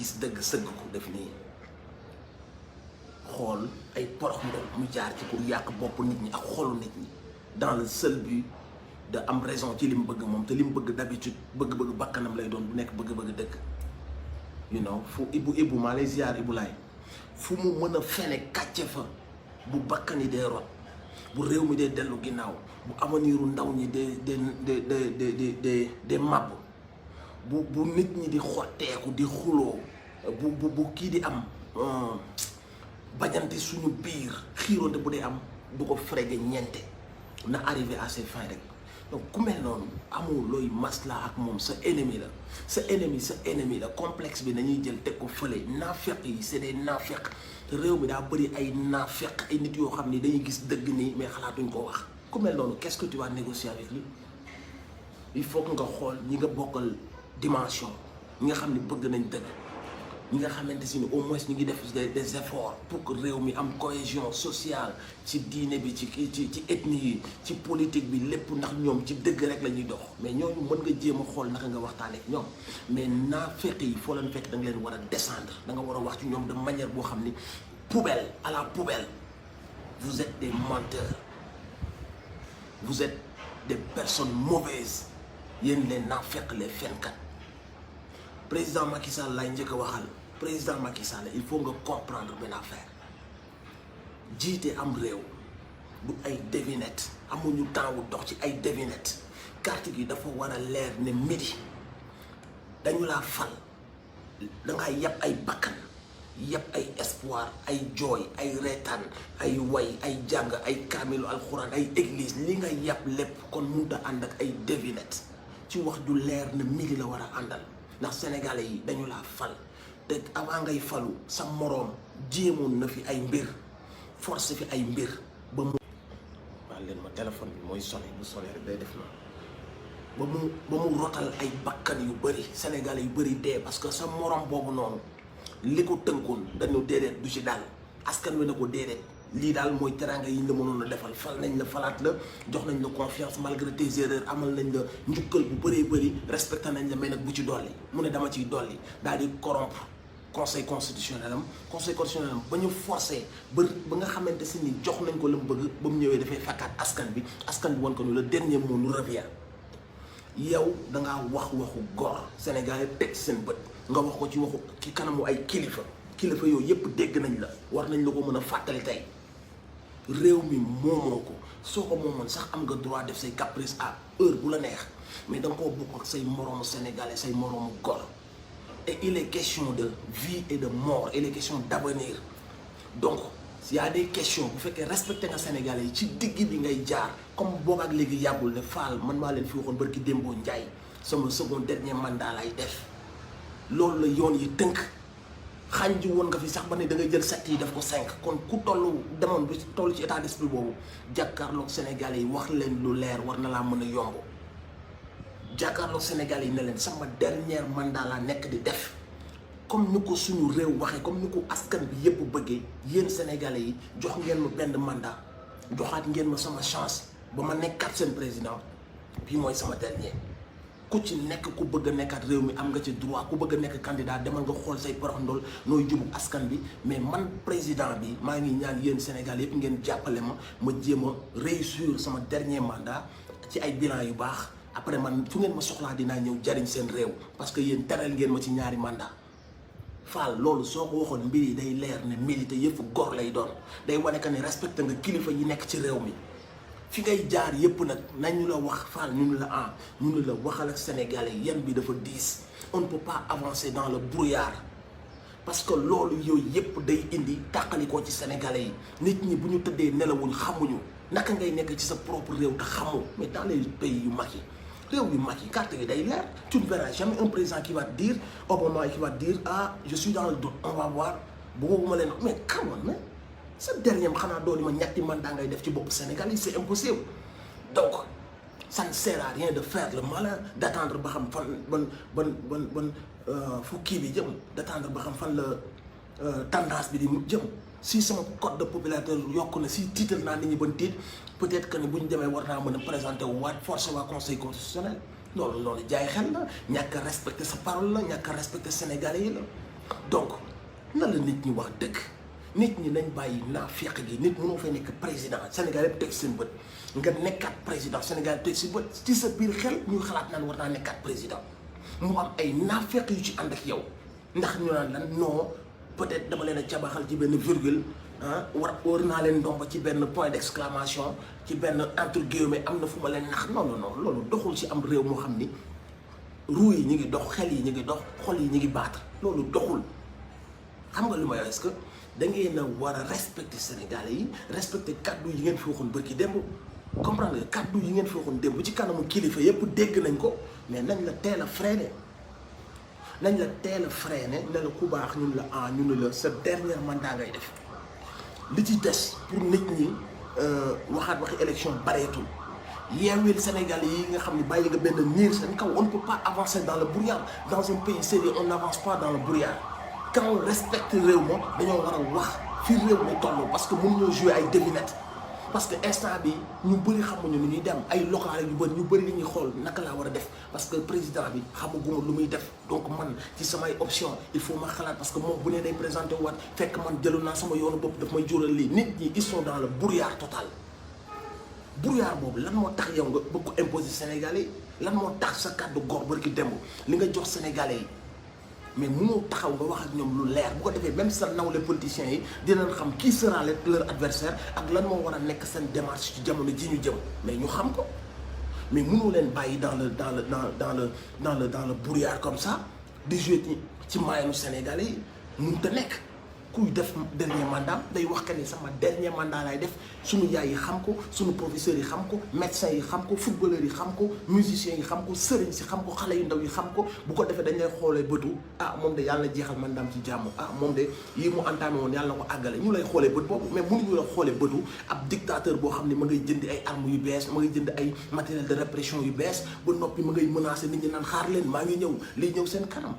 gis dëgg sëgg ko def nii xool ay porox ndol mu jaar ci pour yàq bopp nit ñi ak xolu nit ñi dans le seul but de am raison ci li mu bëgg moom te li mu bëgg d'habitude bëgg-bëgg bakkanam lay doon bu nekk bëgg-bëgg dëgg you know fu ibu maa lay ziar ibu laay fu mu mën a fene kàcce fa bu bakkani dee rot bu réew mi dee dellu ginnaaw bu amaniru ndaw ñi de màbb bu nit ñi di xotteeku di xuloo bu kii di am bañante suñu biir xiironte bu dee am du ko frege ñeente na arrivé à ses fins rek donc ku mel noonu amul looy masla ak moom sa ennemi la complexe bi nañuy jël teg ko fële naafeq yi c'est des naafeq réew mi daa bëri ay naafeq ay nit yoo xam ni dañuy gis dëgg nii mais xalaatuñ ko wax ku mel noonu qu'est-ce que tu vas négocier avec lui il faut que nga xool ñi nga bokkal dimension ñi nga xam ne bëgg nañ dëgg ñi nga xamante si ni au moins ñu ngi def des efforts pour que réew mi am cohésion sociale ci diine bi ci ethnie yi ci politique bi lépp ndax ñoom ci dëgg rek la ñuy dox mais ñooñu mën nga jéem a xool naka nga waxtaanee ak ñoom mais naa fekk yi foo leen fekk da nga leen war a descendre da nga war a wax ci ñoom de manière boo xam ni poubelle à la poubelle vous êtes des menteurs vous êtes des personnes mauvaises yéen leen naa fekk les fenkat président Macky Sall laay njëkk a waxal président Macky Sall il faut nga comprendre benn affaire jiite am réew du ay devinette amuñu temps wu dox ci ay devinette carte gi dafa war a leer ne midi dañu laa fal dangaa yàpp ay bakkan yàpp ay espoir ay jooy ay reetaan ay way ay jàng ay kaamilu alxuraan ay église li nga yàpp lépp kon mënut a ànd ak ay devinette ci wax ju leer ne midi la war a àndal ndax sénégalais yi dañu laa fal te avant ngay falu sa moroom jéemoon na fi ay mbir force fi ay mbir ba mu waa leen ma téléphone bi mooy sonné bu sonné rek day def na ba mu rotal ay bakkan yu bëri sénégalais yu bëri dee parce que sa moroom boobu noonu li ko tënkoon dañu déedéet du ci daal askan wi na ko déedéet lii daal mooy teraanga yi ñu la mënoon a defal fal nañ la falaat la jox nañ la confiance malgré tes erreurs amal nañ la njukkal bu bëree bëri respecté nañ la mais nag bu ci dolli mu ne dama ciy dolli daal di corrompre conseil constitutionnel am ba ñu forcé ba nga xamante si ni jox nañ ko la mu bëgg ba mu ñëwee dafay fakkaat askan bi wan ko ni le dernier mot nous revient yow dangaa wax waxu góor Sénégal teg seen bët nga wax ko ci waxu ki kanamu ay kilifa yooyu yëpp dégg nañ la war nañ la ko mën a fàttali tey réew mi moomoo ko soo ko moomoon sax am nga droit def say caprice à heure bu la neex mais da nga koo bokk ak say moroomu sénégalais say moroomu góor et il est question de vie et de mort il est question d'avenir donc y a des questions bu fekkee respecté nga sénégalais yi ci digg bi ngay jaar comme boobu ak léegi yàggul ne Fall man maa leen fi waxoon barki Dembo Ndiaye sama second dernier mandat lay def loolu la yoon yi tënk xañ ji woon nga fi sax ba ne da ngay jël 7 yi def ko 5 kon ku demoon bi toll ci état d'esprit boobu jàkkaarloog sénégalais yi wax leen lu leer war na laa mën a yomb jàkkaarloog sénégalais yi ne leen sama dernier mandat laa nekk di def comme ni ko suñu réew waxee comme ni ko askan bi yëpp bëggee yéen sénégalais yi jox ngeen ma benn mandat joxaat ngeen ma sama chance ba ma nekkaat seen président bii mooy sama dernier ku ci nekk ku bëgg a nekkaat réew mi am nga ci droit ku bëgg a nekk candidat demal nga xool say porox ndol nooy jubu askan bi mais man président bi maa ngi ñaan yéen Sénégal yëpp ngeen jàppale ma jéem a réussir sama dernier mandat ci ay bilan yu baax après man fu ngeen ma soxlaa dinaa ñëw jariñ seen réew parce que yéen teral ngeen ma ci ñaari mandat Fall loolu soo ko waxoon mbir yi day leer ne milité yëpp góor lay doon day wane que ne respecté nga kilifa yi nekk ci réew mi fi ngay jaar yëpp nag nañu la wax Fall ñu ne la waxal ak sénégalais yan bi dafa diis on ne peut pas avancer dans le brouillard parce que loolu yooyu yëpp day indi tàqalikoo ci sénégalais yi nit ñi bu ñu tëddee nelawuñ xamuñu naka ngay nekk ci sa propre réew te xamoo mais dans les pays yu mag yi réew yu mag yi carte gi day leer tu ne verras jamais un président qui va te dire au moment qui va te dire ah je suis dans le doute on va voir bëgguma leen mais come on mais sa dernier xanaa dooni ma ñetti mandat ngay def ci bopp Sénégal yi c'est impossible donc ça ne sert à rien de faire le malin d'attendre ba xam fan ban fu kii bi jëm d'attendre ba xam fan la tendance bi di jëm si sama code de popularité yokk na si tiital naa nit ñi ban tiit peut-être que ni bu ñu demee war naa mën a présenter waat force waa conseil constitutionnel loolu jaay xel la ñàkk a respecter sa parole la ñàkk a respecter sénégalais yi la donc na la nit ñi wax dëgg nit ñi nañ bàyyi naafeq gi nit mënoo fay nekk président Sénégal yëpp teg seen bët nga nekkaat président Sénégal yëpp teg si bët ci sa biir xel ñuy xalaat naan war naa nekkaat président mu am ay naafeq yu ci ànd ak yow ndax ñu naan lan non peut-être dama leen a cabaxal ci benn virgule war naa leen ndomba ci benn point d'exclamation ci benn entre guillemets am na fu ma leen nax non loolu doxul ci am réew moo xam ni ruu yi ñu ngi dox xel yi ñu ngi dox xol yi ñu ngi battre loolu doxul xam nga lu may wax est-ce que da ngeen a war a respecter Sénégalais yi respecter kaddu yi ngeen fi waxoon bërki démb comprendre nga kaddu yi ngeen fi waxoon démb ci kanamu kilifa yépp dégg nañ ko mais nañ la teel a freiné nañ la teel a freiné ne la ku baax ñun la ñu ne la sa dernier mandat ngay def li ci des pour nit ñi waxaat waxi élection bareetul yeewil Sénégal yi nga xam ne bàyyi nga benn niir seen kaw on ne peut pas avancer dans le brouillard dans un pays sérieux on n'avance pas dans le brouillard quand on respecte réew ma dañoo war a wax fi réew mi toll parce que mënuñoo jouer ay devinettes parce que instant bi ñu bëri xamuñu ni ñuy dem ay local yu bëri ñu bëri li ñuy xool naka laa war a def parce que président bi xamaguma lu muy def donc man ci samay option il faut ma xalaat parce que moom bu ne day présenté waat fekk man jëloon naa sama yoonu bopp daf may jural lii nit ñi ils sont dans le brouillard total brouillard boobu lan moo tax yow nga bëgg ko imposer Sénégalais yi lan moo tax sa kàddu góor barki démb li nga jox Sénégalais yi mais mënoo taxaw nga wax ak ñoom lu leer bu ko defee même sa nawle politiciens yi dinañ xam qui sera leur adversaire ak lan moo war a nekk seen démarche ci jamono ji ñu jëm mais ñu xam ko mais mënoo leen bàyyi dans le brouillard comme ça di jouer ci maayanu Sénégalais yi mënut a nekk kuy def dernier mandat day wax que ni sama dernier mandat lay def suñu yaay yi xam ko suñu professeurs yi xam ko médecins yi xam ko footballeurs yi xam ko musiciens yi xam ko sëriñ si xam ko xale yu ndaw yi xam ko bu ko defee dañ lay xoolee bëtu moom de yàlla na jeexal mandaam ci jàmm moom de yi mu entamé woon yàlla na ko àggale ñu lay xoolee bët boobu mais mënuñu la xoolee bëtu ab dictateur boo xam ne ma ngay jënd ay armes yu bees ma ngay jënd ay matériel de répression yu bees ba noppi ma ngay menacer nit ñi naan xaar leen maa ngi ñëw liy ñëw seen kanam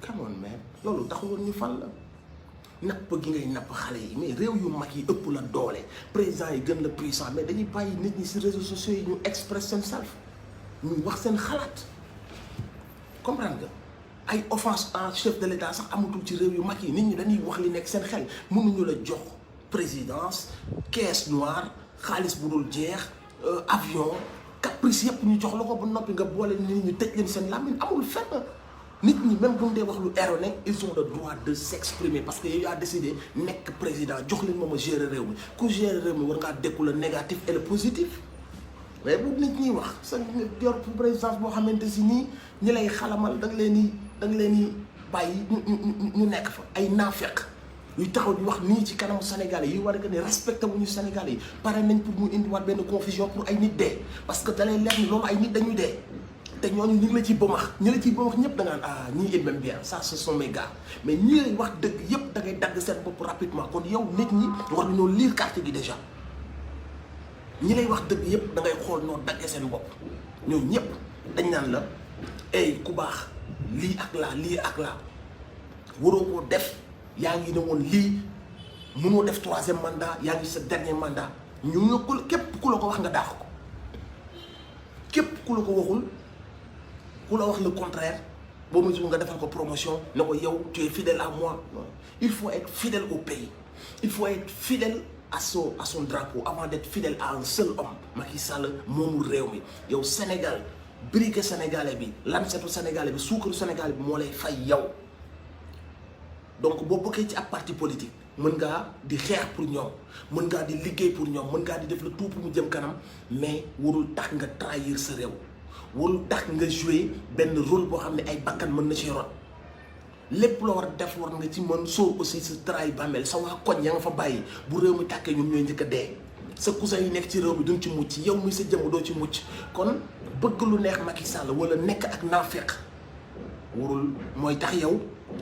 come on man loolu taxawoon ñu fal la napp gi ngay napp xale yi mais réew yu mag yi ëpp la doole président yi gën la puissant mais dañuy bàyyi nit ñi ci réseaux sociaux yi ñu express seen self ñu wax seen xalaat comprendre nga ay offense en chef de l'État sax amatul ci réew yu mag yi nit ñi dañuy wax li nekk seen xel mënuñu la jox présidence caisse noire xaalis bu dul jeex avion caprice yëpp ñu jox la ko ba noppi nga boole nit ñi tëj leen seen làmmiñ amul fenn nit ñi même bu ñu dee wax lu erroné ils ont le droit de s'exprimer parce que yow yaa décidé nekk président jox leen ma gérer réew mi ku gérer réew mi war ngaa dékku le négatif et le positif mais bu nit ñi wax sa yor présidence boo xamante si nii ñi lay xalamal da nga leen di bàyyi ñu nekk fa ay naafeq yu taxaw di wax nii ci kanamu Sénégalais yi war a gën a respecté wuñu Sénégalais yi pare nañ pour mu indiwaat benn confusion pour ay nit dee parce que da lay leer ni loolu ay nit dañuy dee. te ñooñu ñu ngi la ciy bëmax ñi la ciy bëmax ñëpp da nga naan ñii ils m'aiment bien ça ce sont mes gars mais ñi lay wax dëgg yëpp da ngay dagg seen bopp rapidement kon yow nit ñi war nañoo lire carte gi déjà ñi lay wax dëgg yëpp da ngay xool noo daggee seen bopp ñooñu ñëpp dañ naan la ay ku baax lii ak laa waroo koo def yaa ngi ne woon lii mënoo def troisième mandat yaa ngi sa dernier mandat ñu nga ko képp ku la ko wax nga daax ko képp ku la ko waxul ku la wax le contraire boo ma nga defal ko promotion ne ko yow tu es fidèle à moi non il faut être fidèle au pays il faut être fidèle à son drapeau avant d'être fidèle à un seul homme Macky Sall moomul réew mi yow Sénégal briquet sénégalais bi lancetu sénégalais bi suukaru sénégalais bi moo lay fay yow donc boo bokkee ci ab parti politique mën ngaa di xeex pour ñoom mën ngaa di liggéey pour ñoom mën ngaa di def le tout pour mu jëm kanam mais warul tax nga trahir sa réew warul tax nga jouer benn rôle boo xam ne ay bakkan mën na ci rot lépp loo war a def war nga ci mën sóor aussi sa trahi bàmmeel sa waa koñ ya nga fa bàyyi bu réew mi tàkkee ñoom ñooy njëkk a dee sa cousin yi nekk ci réew mi duñ ci mucc yow muy sa jëmm doo ci mucc kon bëgg lu neex Macky Sall wala nekk ak naafeq warul mooy tax yow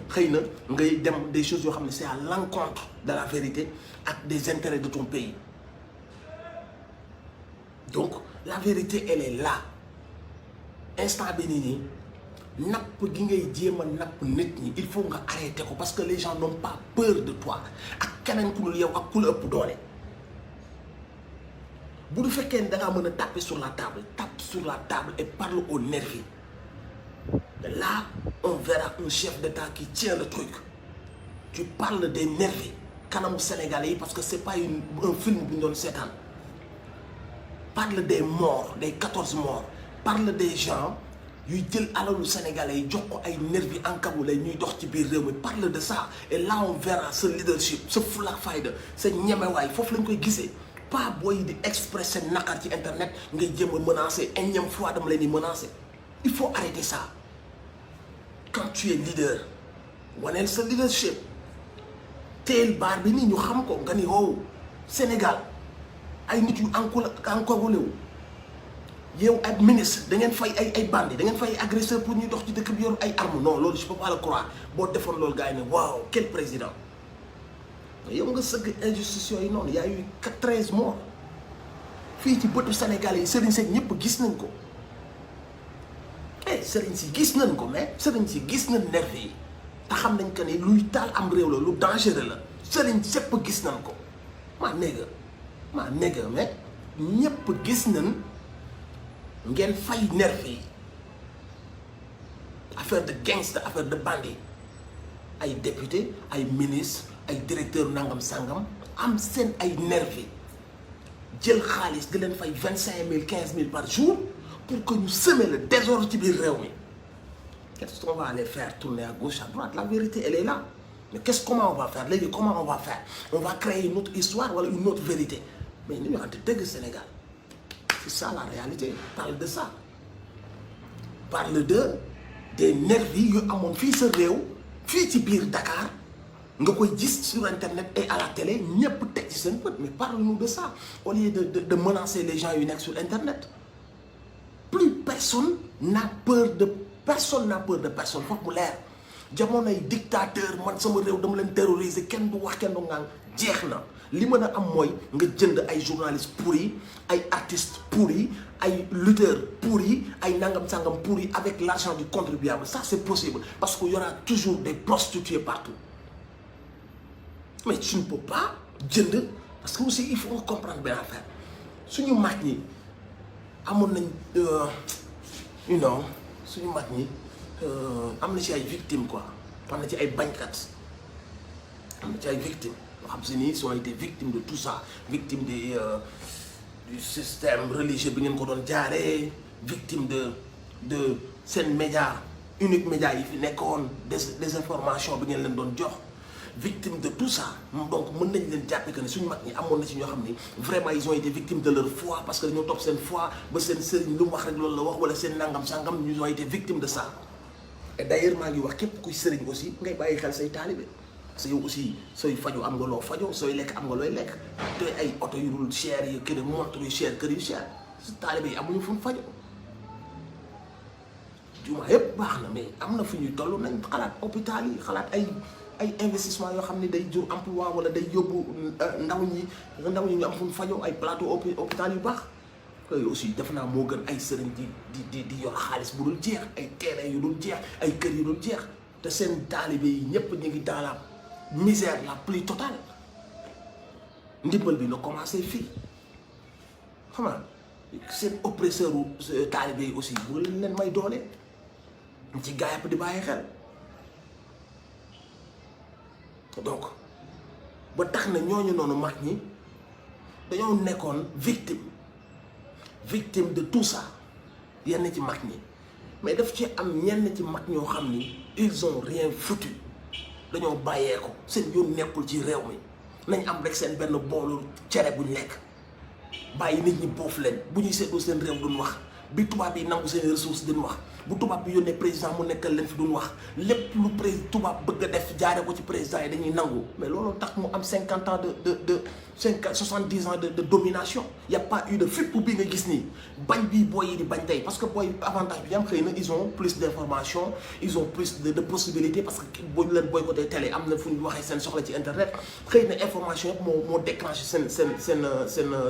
xëy na ngay dem des choses yoo xam ne c'est à l'encontre de la vérité ak des intérêts de ton pays donc la vérité elle est là instant bi nii napp gi ngay jéem a napp nit ñi il faut nga arrêter ko parce que les gens n'ont pas peur de toi ak keneen ku dul yow ak ku la ëpp doole bu du fekkee ne da ngaa mën a taper sur la table tape sur la table et parle aux nervis là on verra un chef d'État qui tient le truc tu parles des nervis kanamu sénégalais parce que c'est pas un film bu ñu doon seetaan. Parle des morts des 14 morts parle des gens yuy jël alalu sénégalais yi jox ko ay nervis encagoulés ñuy dox ci biir réew mi parle de ça et là on verra ce leadership ce fulla fayda ce ñemewaay foofu lañ koy gisee pas booy di expresser naqar ci internet ngay jéem a menacer énième fois dama leen di menacer il faut arrêter ça quand tu es leader waneel sa leadership teel baar bi nii ñu xam ko nga ni wow Sénégal ay nit yu encagoulé wu yow ay ministre da ngeen fay ay bandits da ngeen fay agresseur pour ñuy dox ci dëkk bi yor ay armes non loolu je peux pas le croire boo defoon loolu gars yi ne waaw quel président yow nga sëgg injustice yooyu noonu y a eu 13 morts fii ci bëtu Sénégal yi sëriñ si ñëpp gis nañ ko sëriñ si gis nañ ko mais sëriñ si gis nañ nervi yi te xam nañ que ni luy taal am réew la lu dangereux la sëriñ sépp gis nañ ko maa négga mais ñëpp gis nañ ngeen fay nervi yi affaire de gangster affaire de bandit ay député ay ministre ay directeur nangam sangam am seen ay nervi jël xaalis di leen fay 25 000 15 000 par jour pour que ñu semer le désordre ci biir réew mi qu'est-ce qu'on va les faire tourner à gauche à droite la vérité elle est là mais comment on va faire léegi comment on va faire on va créer une autre histoire wala une autre vérité mais ni ñu waxante dëgg Sénégal c'est ça la réalité parle de ça parle des nervis yu amoon fii sa réew fii ci biir Dakar nga koy gis sur internet et à la télé ñëpp teg ci seen bët mais parle-nous de ça au lieu de menacer les gens yu nekk sur internet plus personne n'a peur de personne foofu mu leer jamonoy dictateur man sama réew dama leen terroriser kenn du wax kenn du ngaan jeex na li mën a am mooy nga jënd ay journalistes pourris ay artistes pourris ay lutteurs pourris ay nangam sangam pourris avec l'argent du contribuable ça c'est possible parce qu'il y aura toujours des prostituées partout mais tu ne peux pas jënd parce que aussi il faut nga comprendre benn affaire suñu mag ñi amoon nañ suñu mag ñi am na ci ay victimes quoi am na ci ay bañkat am na ci ay victimes yoo xam si ni ils ont été victimes de tout ça victimes du système religieux bi ngeen ko doon jaaree victime de seen média unique média yi fi nekkoon désinformation bi ngeen leen doon jox victime de tout ça donc mën nañ leen jàppe que ne suñu mag ñi amoon na ci ñoo xam ni vraiment ils ont été victimes de leur foi parce que dañoo topp seen foi ba seen sëriñ lu mu wax rek loolu la wax wala seen nangam sangam ñu ont été victimes de ça et d'ailleurs maa ngi wax képp kuy sëriñ aussi ngay bàyyi xel say taalibe parce que yow aussi sooy faju am nga loo fajoo sooy lekk am nga looy lekk te ay oto yu dul cher yi kër montre yu cher kër yu cher su taalibe yi amuñu fu mu fajoo jumaa yëpp baax na mais am na fu ñuy toll nañ xalaat hôpital yi xalaat ay investissement yoo xam ne day jur emploi wala day yóbbu ndaw ñi ñu am fu mu fajoo ay plateau hôpital yu baax yooyu aussi def naa moo gën ay sëriñ di yor xaalis bu dul jeex ay terrain yu dul jeex ay kër yu dul jeex te seen taalibe yi ñëpp ñu ngi dans la misère la plus totale ndimbal bi na commencé fii xam nga seen oppresseur u taalibe yi aussi bu leen may doole ci gaa yëpp di bàyyi xel donc ba tax na ñooñu noonu mag ñi dañoo nekkoon victime de tout ça yenn ci mag ñi mais daf ci am ñenn ci mag ñoo xam ni ils ont rien foutu dañoo bàyyee ko seen yoon nekkul ci réew mi nañ am rek seen benn boolu cere buñ lekk bàyyi nit ñi boof leen bu ñuy seetlu seen réew duñ wax bi tubaab yi nangu seen ressources duñ wax bu tubaab bi yónnee président mu nekkal leen fi duñ wax lépp lu tubaab bëgg a def jaare ko ci président yi dañuy nangu mais loolu tax mu am 50 ans de 70 ans de domination y a pas eu de fipp bi nga gis nii bañ bii booy yi di bañ tey parce que booy avantage bi am xëy na ils ont plus d'informations ils ont plus de possibilités parce que boo leen boycotté télé am na fu ñu waxee seen soxla ci internet xëy na information yëpp moo déclenché seen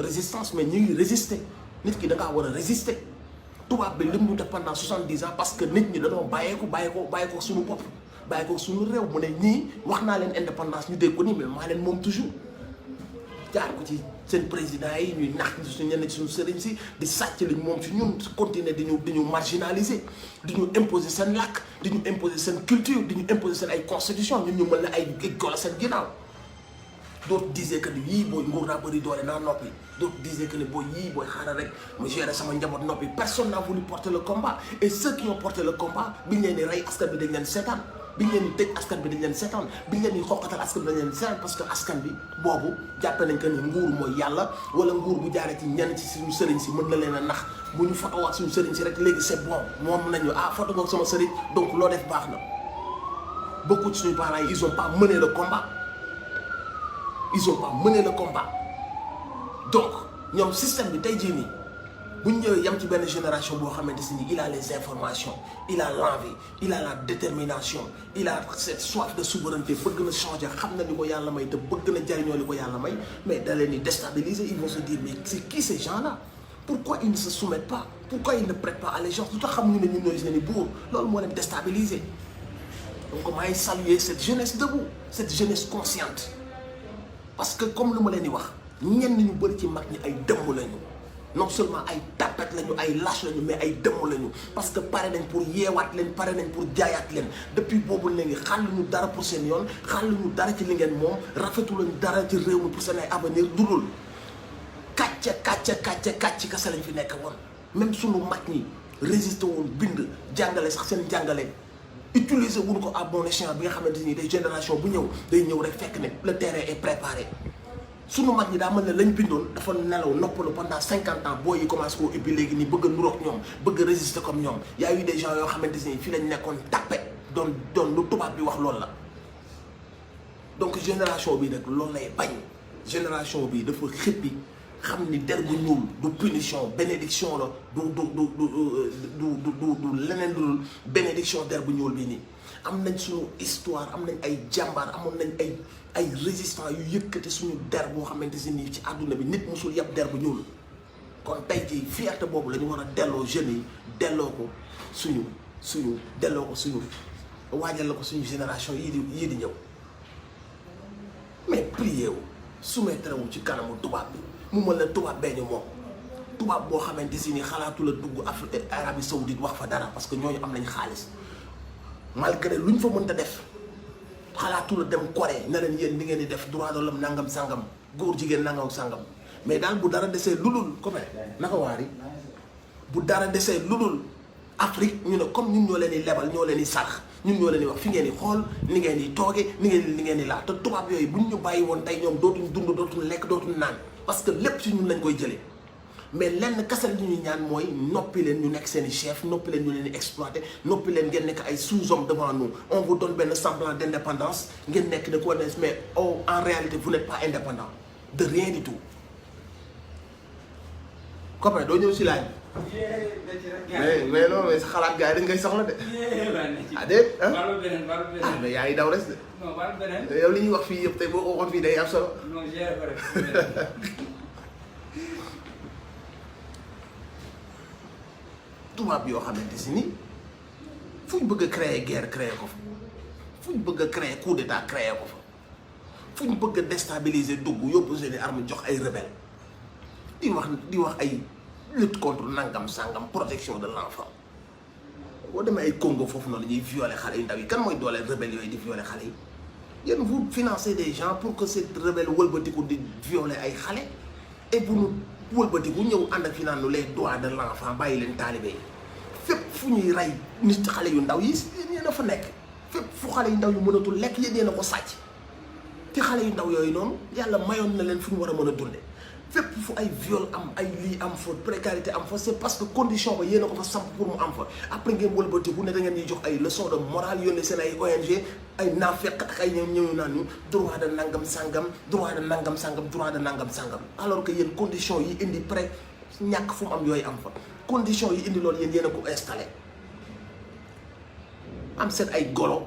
résistance mais ñu ngi résister nit ki da ngaa war a résister tubaab bi lim ñu def pendant 70 ans parce que nit ñi dañoo bàyyee ko suñu bopp bàyyee ko suñu réew mu ne ñii wax naa leen indépendance ñu dégg ko nii mais maa leen moom toujours jaar ko ci seen président yi ñuy nax suñu ñenn ci suñu sëriñ si di sàcc liñ moom ci ñun continuer di ñu marginaliser di ñu imposer seen làkk di ñu imposer seen culture di ñu imposer seen ay constitution ñun ñu mën na ay golo seen ginnaaw. D'autres disaient que yii booy nguur naa bëri doole naa noppi d'autres disaient que booy yii booy xaaral rek mu gérer sama njaboot noppi personne n'a voulu porter le combat et ceux qui ont porté le combat biñ leen di rey askan bi dañ leen seetaan biñ leen di tëj askan bi dañ leen seetaan biñ leen di xoqatal askan bi dañ leen seetaan parce que askan bi boobu jàppe nañ que ni nguur mooy yàlla wala nguur bu jaaree ci ñenn ci suñu sëriñ si mën na leen a nax bu ñu photo ak suñu sëriñ si rek léegi c'est bon moom nañu photo boog sama sëriñ donc loo def baax na beaucoup de suñu parents yi ils ont pas mené le combat. Ils ont pas mené le combat donc ñoom système bi tey jii nii bu ñu ñëwee yam ci benn génération boo xamante si ni il a les informations il a l'envie il a la détermination il a cette soif de souveraineté bëgg na changer xam na li ko yàlla may te bëgg na jariñoo li ko yàlla may mais da leen di déstabiliser ils vont se dire mais c'est qui ces gens-là pourquoi ils ne se soumettent pas pourquoi ils ne prêtent pas allégeance lu tax xamuñu ne ñun ñooy seen i buur loolu moo leen déstabiliser donc maay saluer cette jeunesse debout cette jeunesse consciente. Parce que comme lu ma leen di wax ñenn ñu bëri ci mag ñi ay dëmm lañu non seulement ay tapet lañu ay lâche lañu mais ay dëmm lañu parce que pare nañ pour yeewaat leen pare nañ pour jaayaat leen depuis boobu léegi xàlluñu dara pour seen yoon xàlluñu dara ci li ngeen moom rafetu lañu dara ci réew mi pour seen ay avenir dudul kàcc kese lañ fi nekk woon même sunu mag ñi résisté woon bind jàngale sax seen jàngale. Utiliser wuñu ko à bon escient bi nga xamante ni des génération bu ñëw day ñëw rek fekk ne le terrain est préparé sunu mag ñi daa mel ne lañ bindoon dafa nelaw noppalu pendant 50 ans boo yi commencé koo ubbi léegi nii bëgg a nuroog ñoom bëgg a résister comme ñoom y a eu des gens yoo xamante ni fii lañ nekkoon tapé doon lu tubaab bi wax loolu la donc génération bi nag loolu lay bañ génération bi dafa xippi xam ni der bu ñuul du punition bénédiction la du leneen lu bénédiction der bu ñuul bi nii am nañ suñu histoire am nañ ay jàmbaar amoon nañ ay résistants yu yëkkate suñu der boo xamante si nii ci àdduna bi nit musul yàpp der bu ñuul kon tey jii fierté boobu la ñu war a delloo jeunes yi delloo ko suñu waajal la ko suñu génération yii di ñëw mais prier wu soumettre wu ci kanamu tubaab bi mu mën la tubaab bee ñu moom tubaab boo xamante si ni xalaatu la dugg Afrique Arabie Saoudite wax fa dara parce que ñooñu am nañ xaalis malgré lu ñu fa mënta def xalaatu la dem Corée ne leen yéen ni ngeen di def droit de l'homme nangam sangam góor jigéen nangam sangam mais daal bu dara desee ludul comme naka waari bu dara desee ludul Afrique ñu ne comme ñun ñoo leen di lebal ñoo leen di sarax ñun ñoo leen di wax fi ngeen di xool ni ngeen di tooge ni ngeen di laa te tubaab yooyu buñ ñu bàyyi woon tey ñoom dootuñ dund dootuñ lekk dootuñ naan parce que lépp ci ñun lañ koy jëlee mais lenn kese la ñuy ñaan mooy noppi leen ñu nekk seen i chef noppi leen ñu leen di exploité noppi leen ngeen nekk ay sous-hommes devant nous on vous donne benn semblant d'indépendance ngeen nekk de quoi mais en réalité vous n'êtes pas indépendant de rien du tout. copain doo ñëw si laaj mais loolu mais xalaat gars yi dañ koy soxla de. ah déet ah mais yaa ngi daw res de. yow li ñuy wax fii yëpp tey boo ko waxoon fii day am solo. tubaab yoo xamante si ni fu ñu bëgg a créer guerre créer ko fa fu ñu bëgg a créer coup d'état créer ko fa fu ñu bëgg a déstabiliser dugg yóbbu seen i armes jox ay rebelle di wax ay lutte contre nangam sangam protection de l'enfant boo demee ay Congo foofu noonu ñuy violer xale yu ndaw yi kan mooy dooleel rebelle yooyu di violer xale yi yéen vous financez des gens pour que ces rebelle wëlbatiku di violer ay xale et bu nu wëlbatiku ñëw ànd ak fi naan les droits de l'enfant bàyyi leen taalibe yi fépp fu ñuy rey nit xale yu ndaw yi yéen a fa nekk fépp fu xale yu ndaw yu mënatul lekk yéen a ko sàcc te xale yu ndaw yooyu noonu yàlla mayoon na leen fu ñu war a mën a dunde fépp fu ay viol am ay lii am fa précarité am fa c'est parce que condition ba yéen a ko fa samp pour mu am fa après ngeen wëlbatiku ne da ngeen ñuy jox ay leçon de morale yónnee seen ay ONG ay naafeq ak ay ñëw naan ñu droit de nangam sangam droit de nangam sangam droit de nangam sangam alors que yéen condition yi indi pré ñàkk fu mu am yooyu am fa condition yi indi loolu yéen a ko installé am seen ay golo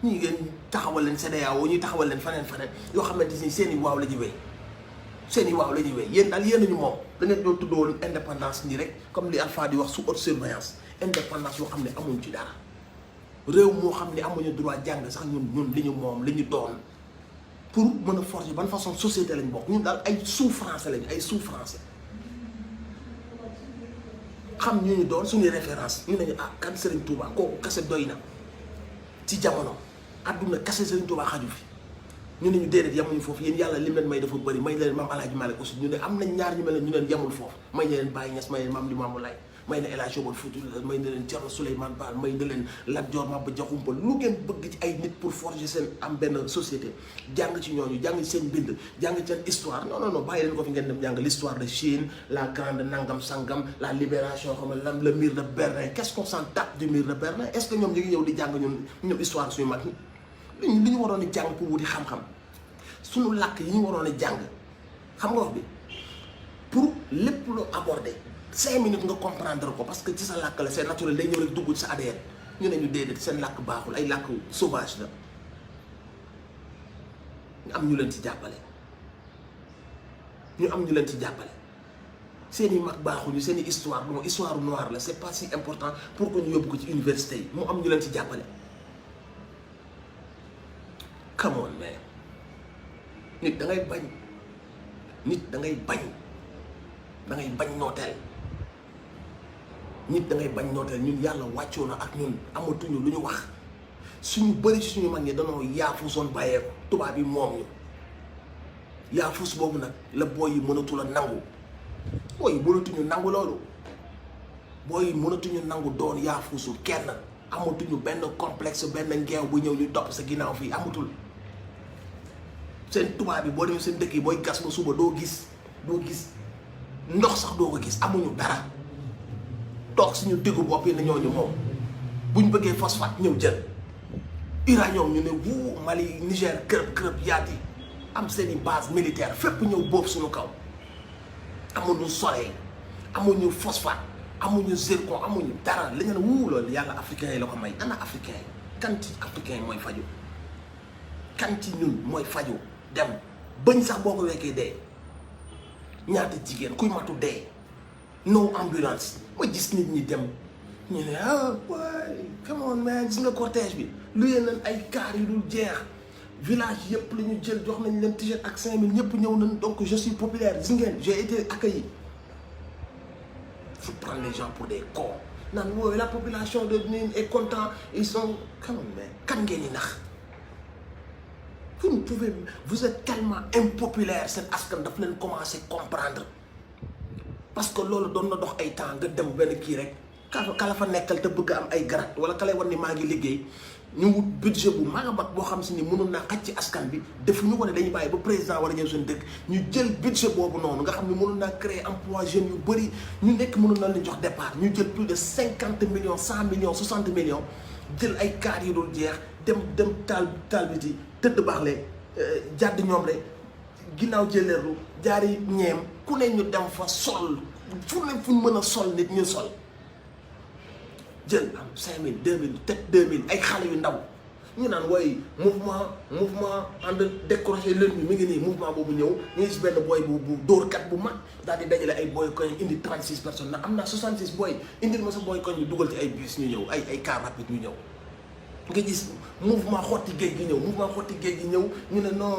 ñi ngeen taxawal leen CEDEAO ñuy taxawal leen faneen yoo xamante ni seen i waaw la ñu wéy yéen daal yéen nañu moom da ngeen ñoo tuddoon indépendance nii rek comme li Alpha di wax sous haute surveillance indépendance yoo xam ne amuñ ci dara réew moo xam ne amuñu droit jàng sax ñun li ñu moom li ñu doon pour mën a forger ban façon société lañ bokk ñun daal ay sous-français lañ ay sous-français xam ñu doon suñuy référence ñu ne ah kan Serigne Touba kooku kase doy na ci jamono àdduna kase Serigne Touba xaju fi ñu ne ñu déedéet yamuñu foofu yéen yàlla lim leen may dafa bëri may leen maam Alaaji Malick aussi ñu ne am nañ ñaar ñu mel ne ñu leen yamul foofu may na leen Baye Niass may leen maam Limamou Laye may na El Hadji Omar Foutiyou may na leen Thierno Souleymane Baal may na leen Lat Dior Maba Diakhou Mpa lu ngeen bëgg ci ay nit pour forger seen am benn société jàng ci ñooñu jàng ci seen bind jàng ci seen histoire non bàyyi leen ko fi ngeen dem jàng l'histoire de Chine la grande nangam sangam la libération xam nga lan le mur de Berlin qu'est-ce qu'on s'en tape du mur de Berlin est-ce que ñoom ñu ngi ñëw di jàng ñoom histoire suñu mag ñi li ñu waroon a jàng pour wuti xam-xam suñu làkk yi ñu waroon a jàng xam nga wax bi pour lépp lu aborder 5 minutes nga comprendre ko parce que ci sa làkk la c'est naturel day ñëw rek dugg ci sa ADN ñu ne ñu déedéet seen làkk baaxul ay làkk sauvage la ñu am ñu leen ci jàppale seeni mag baaxuñu seeni histoire bon histoire noire la c'est pas si important pour que ñu yóbbu ko ci université yi mu am ñu leen ci jàppale come on man nit da ngay bañ nooteel nit da ngay bañ nooteel ñun yàlla wàccoo na ak ñun amatuñu lu ñu wax suñu bëri ci suñu mag ñi danoo yaafusoon bàyyeeku tubaab yi moom ñu yaafus boobu nag la booy yi mënatul a nangu booy yi mënatuñu nangu loolu booy yi mënatuñu nangu doon yaafusul kenn amatuñu benn complexe benn ngeew bu ñëw ñu topp sa ginnaaw fii amatul seen tubaab yi boo demee seen dëkk yi booy gas ba suba doo gis ndox sax doo ko gis amuñu dara toog suñu diggu bopp yi na ñooñu moom buñ bëggee phosphate ñëw jël uranium ñu ne wuu Mali Niger kërëb yaat yi am seeni base militaire fépp ñëw boobu suñu kaw amuñu soleil amuñu phosphate amuñu zircon amuñu dara li nga ne wuu loolu yàlla africain yi la ko may ana africain yi kan ci africain yi mooy faju kan ci ñun mooy faju dem bëñ sax boo ko wekkee dee ñaata jigéen kuy matu dee no ambulance ma gis nit ñi dem ñu ne waay come on man gis nga cortège bi lu yee nañ ay car yu dul jeex village yëpp la ñu jël jox nañ leen t-shirt ak 5000 ñëpp ñëw nañ donc je suis populaire gis ngeen j'ai été accueilli. Faut prendre les gens pour des cons naan wooyu la population de Nîmes est content ils sont come on man kan ngeen di nax vous êtes tellement impopulaire seen askan daf leen commencer comprendre parce que loolu doon na dox ay temps nga dem benn kii rek kala fa nekkal te bëgg am ay garat wala ka lay wan ni maa ngi liggéey ñu wut budget bu mag a mag boo xam si ni mënul naa xaj ci askan bi defuñu ko ne dañuy bàyyi ba président war a ñëw seen dëkk ñu jël budget boobu noonu nga xam ne mënul naa créer emploi jeunes yu bëri ñu nekk mënul na leen jox départ ñu jël plus de 50 millions 100 millions 60 millions jël ay kaar yi dul jeex dem taal biti tëdd baaxle jàdd ñoom le ginnaaw jëleerlu jaari ñeem ku ne ñu dem fa sol fu ne fu ñu mën a sol nit ñu sol jël am 5000 2000 peut-être 2000 ay xale yu ndaw ñu naan waaye mouvement ànd décroché l'ennemi mi ngi nii mouvement boobu ñëw ñu ngi si benn booy bu dóorkat bu mag daal di dajale ay booy koñ indi 36 personnes nag am naa 66 booy indil ma sa booy koñ ñu dugal ci ay bus ñu ñëw ay car rapide ñu ñëw nga gis mouvement xotti géej gi ñëw ñu ne non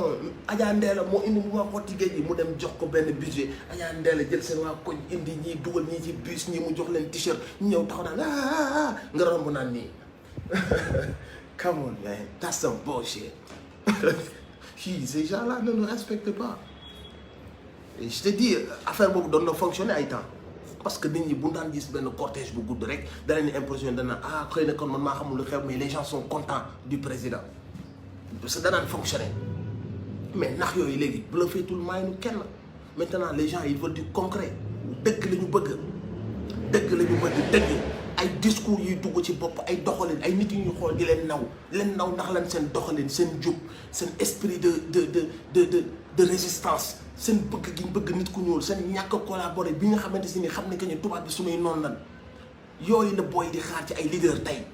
Adja Ndella moo indi mouvement xotti géej gi mu dem jox ko benn budget Adja Ndella jël seen waa koñ indi ñii dugal ñii ci bus ñii mu jox leen t-shirt ñu ñëw taxaw naan nga romb naan nii come on man that's some bullshit ces gens-là ne nous respectent pas et je te dis affaire boobu doon na fonctionner ay temps parce que nit ñi bu daan gis benn cortège bu gudd rek dana ni impression dana xëy na kon man maa xamul lu xew mais les gens sont contents du président parce que danaan fonctionner mais nax yooyu léegi bluffeetul maay nu kenn maintenant les gens ils veulent du concret dëgg la ñu bëgg dëgg ay discours yuy dugg ci bopp ay doxalin ay nit yu ñuy xool di leen naw ndax lan seen doxalin seen jub seen esprit de résistance seen bëgg gi ñu bëgg nit ku ñuul seen ñàkk a collaborer bi nga xamante si ni xam ne que ñu tubaab bi suñuy noonu lan yooyu la booy di xaar ci ay leader tey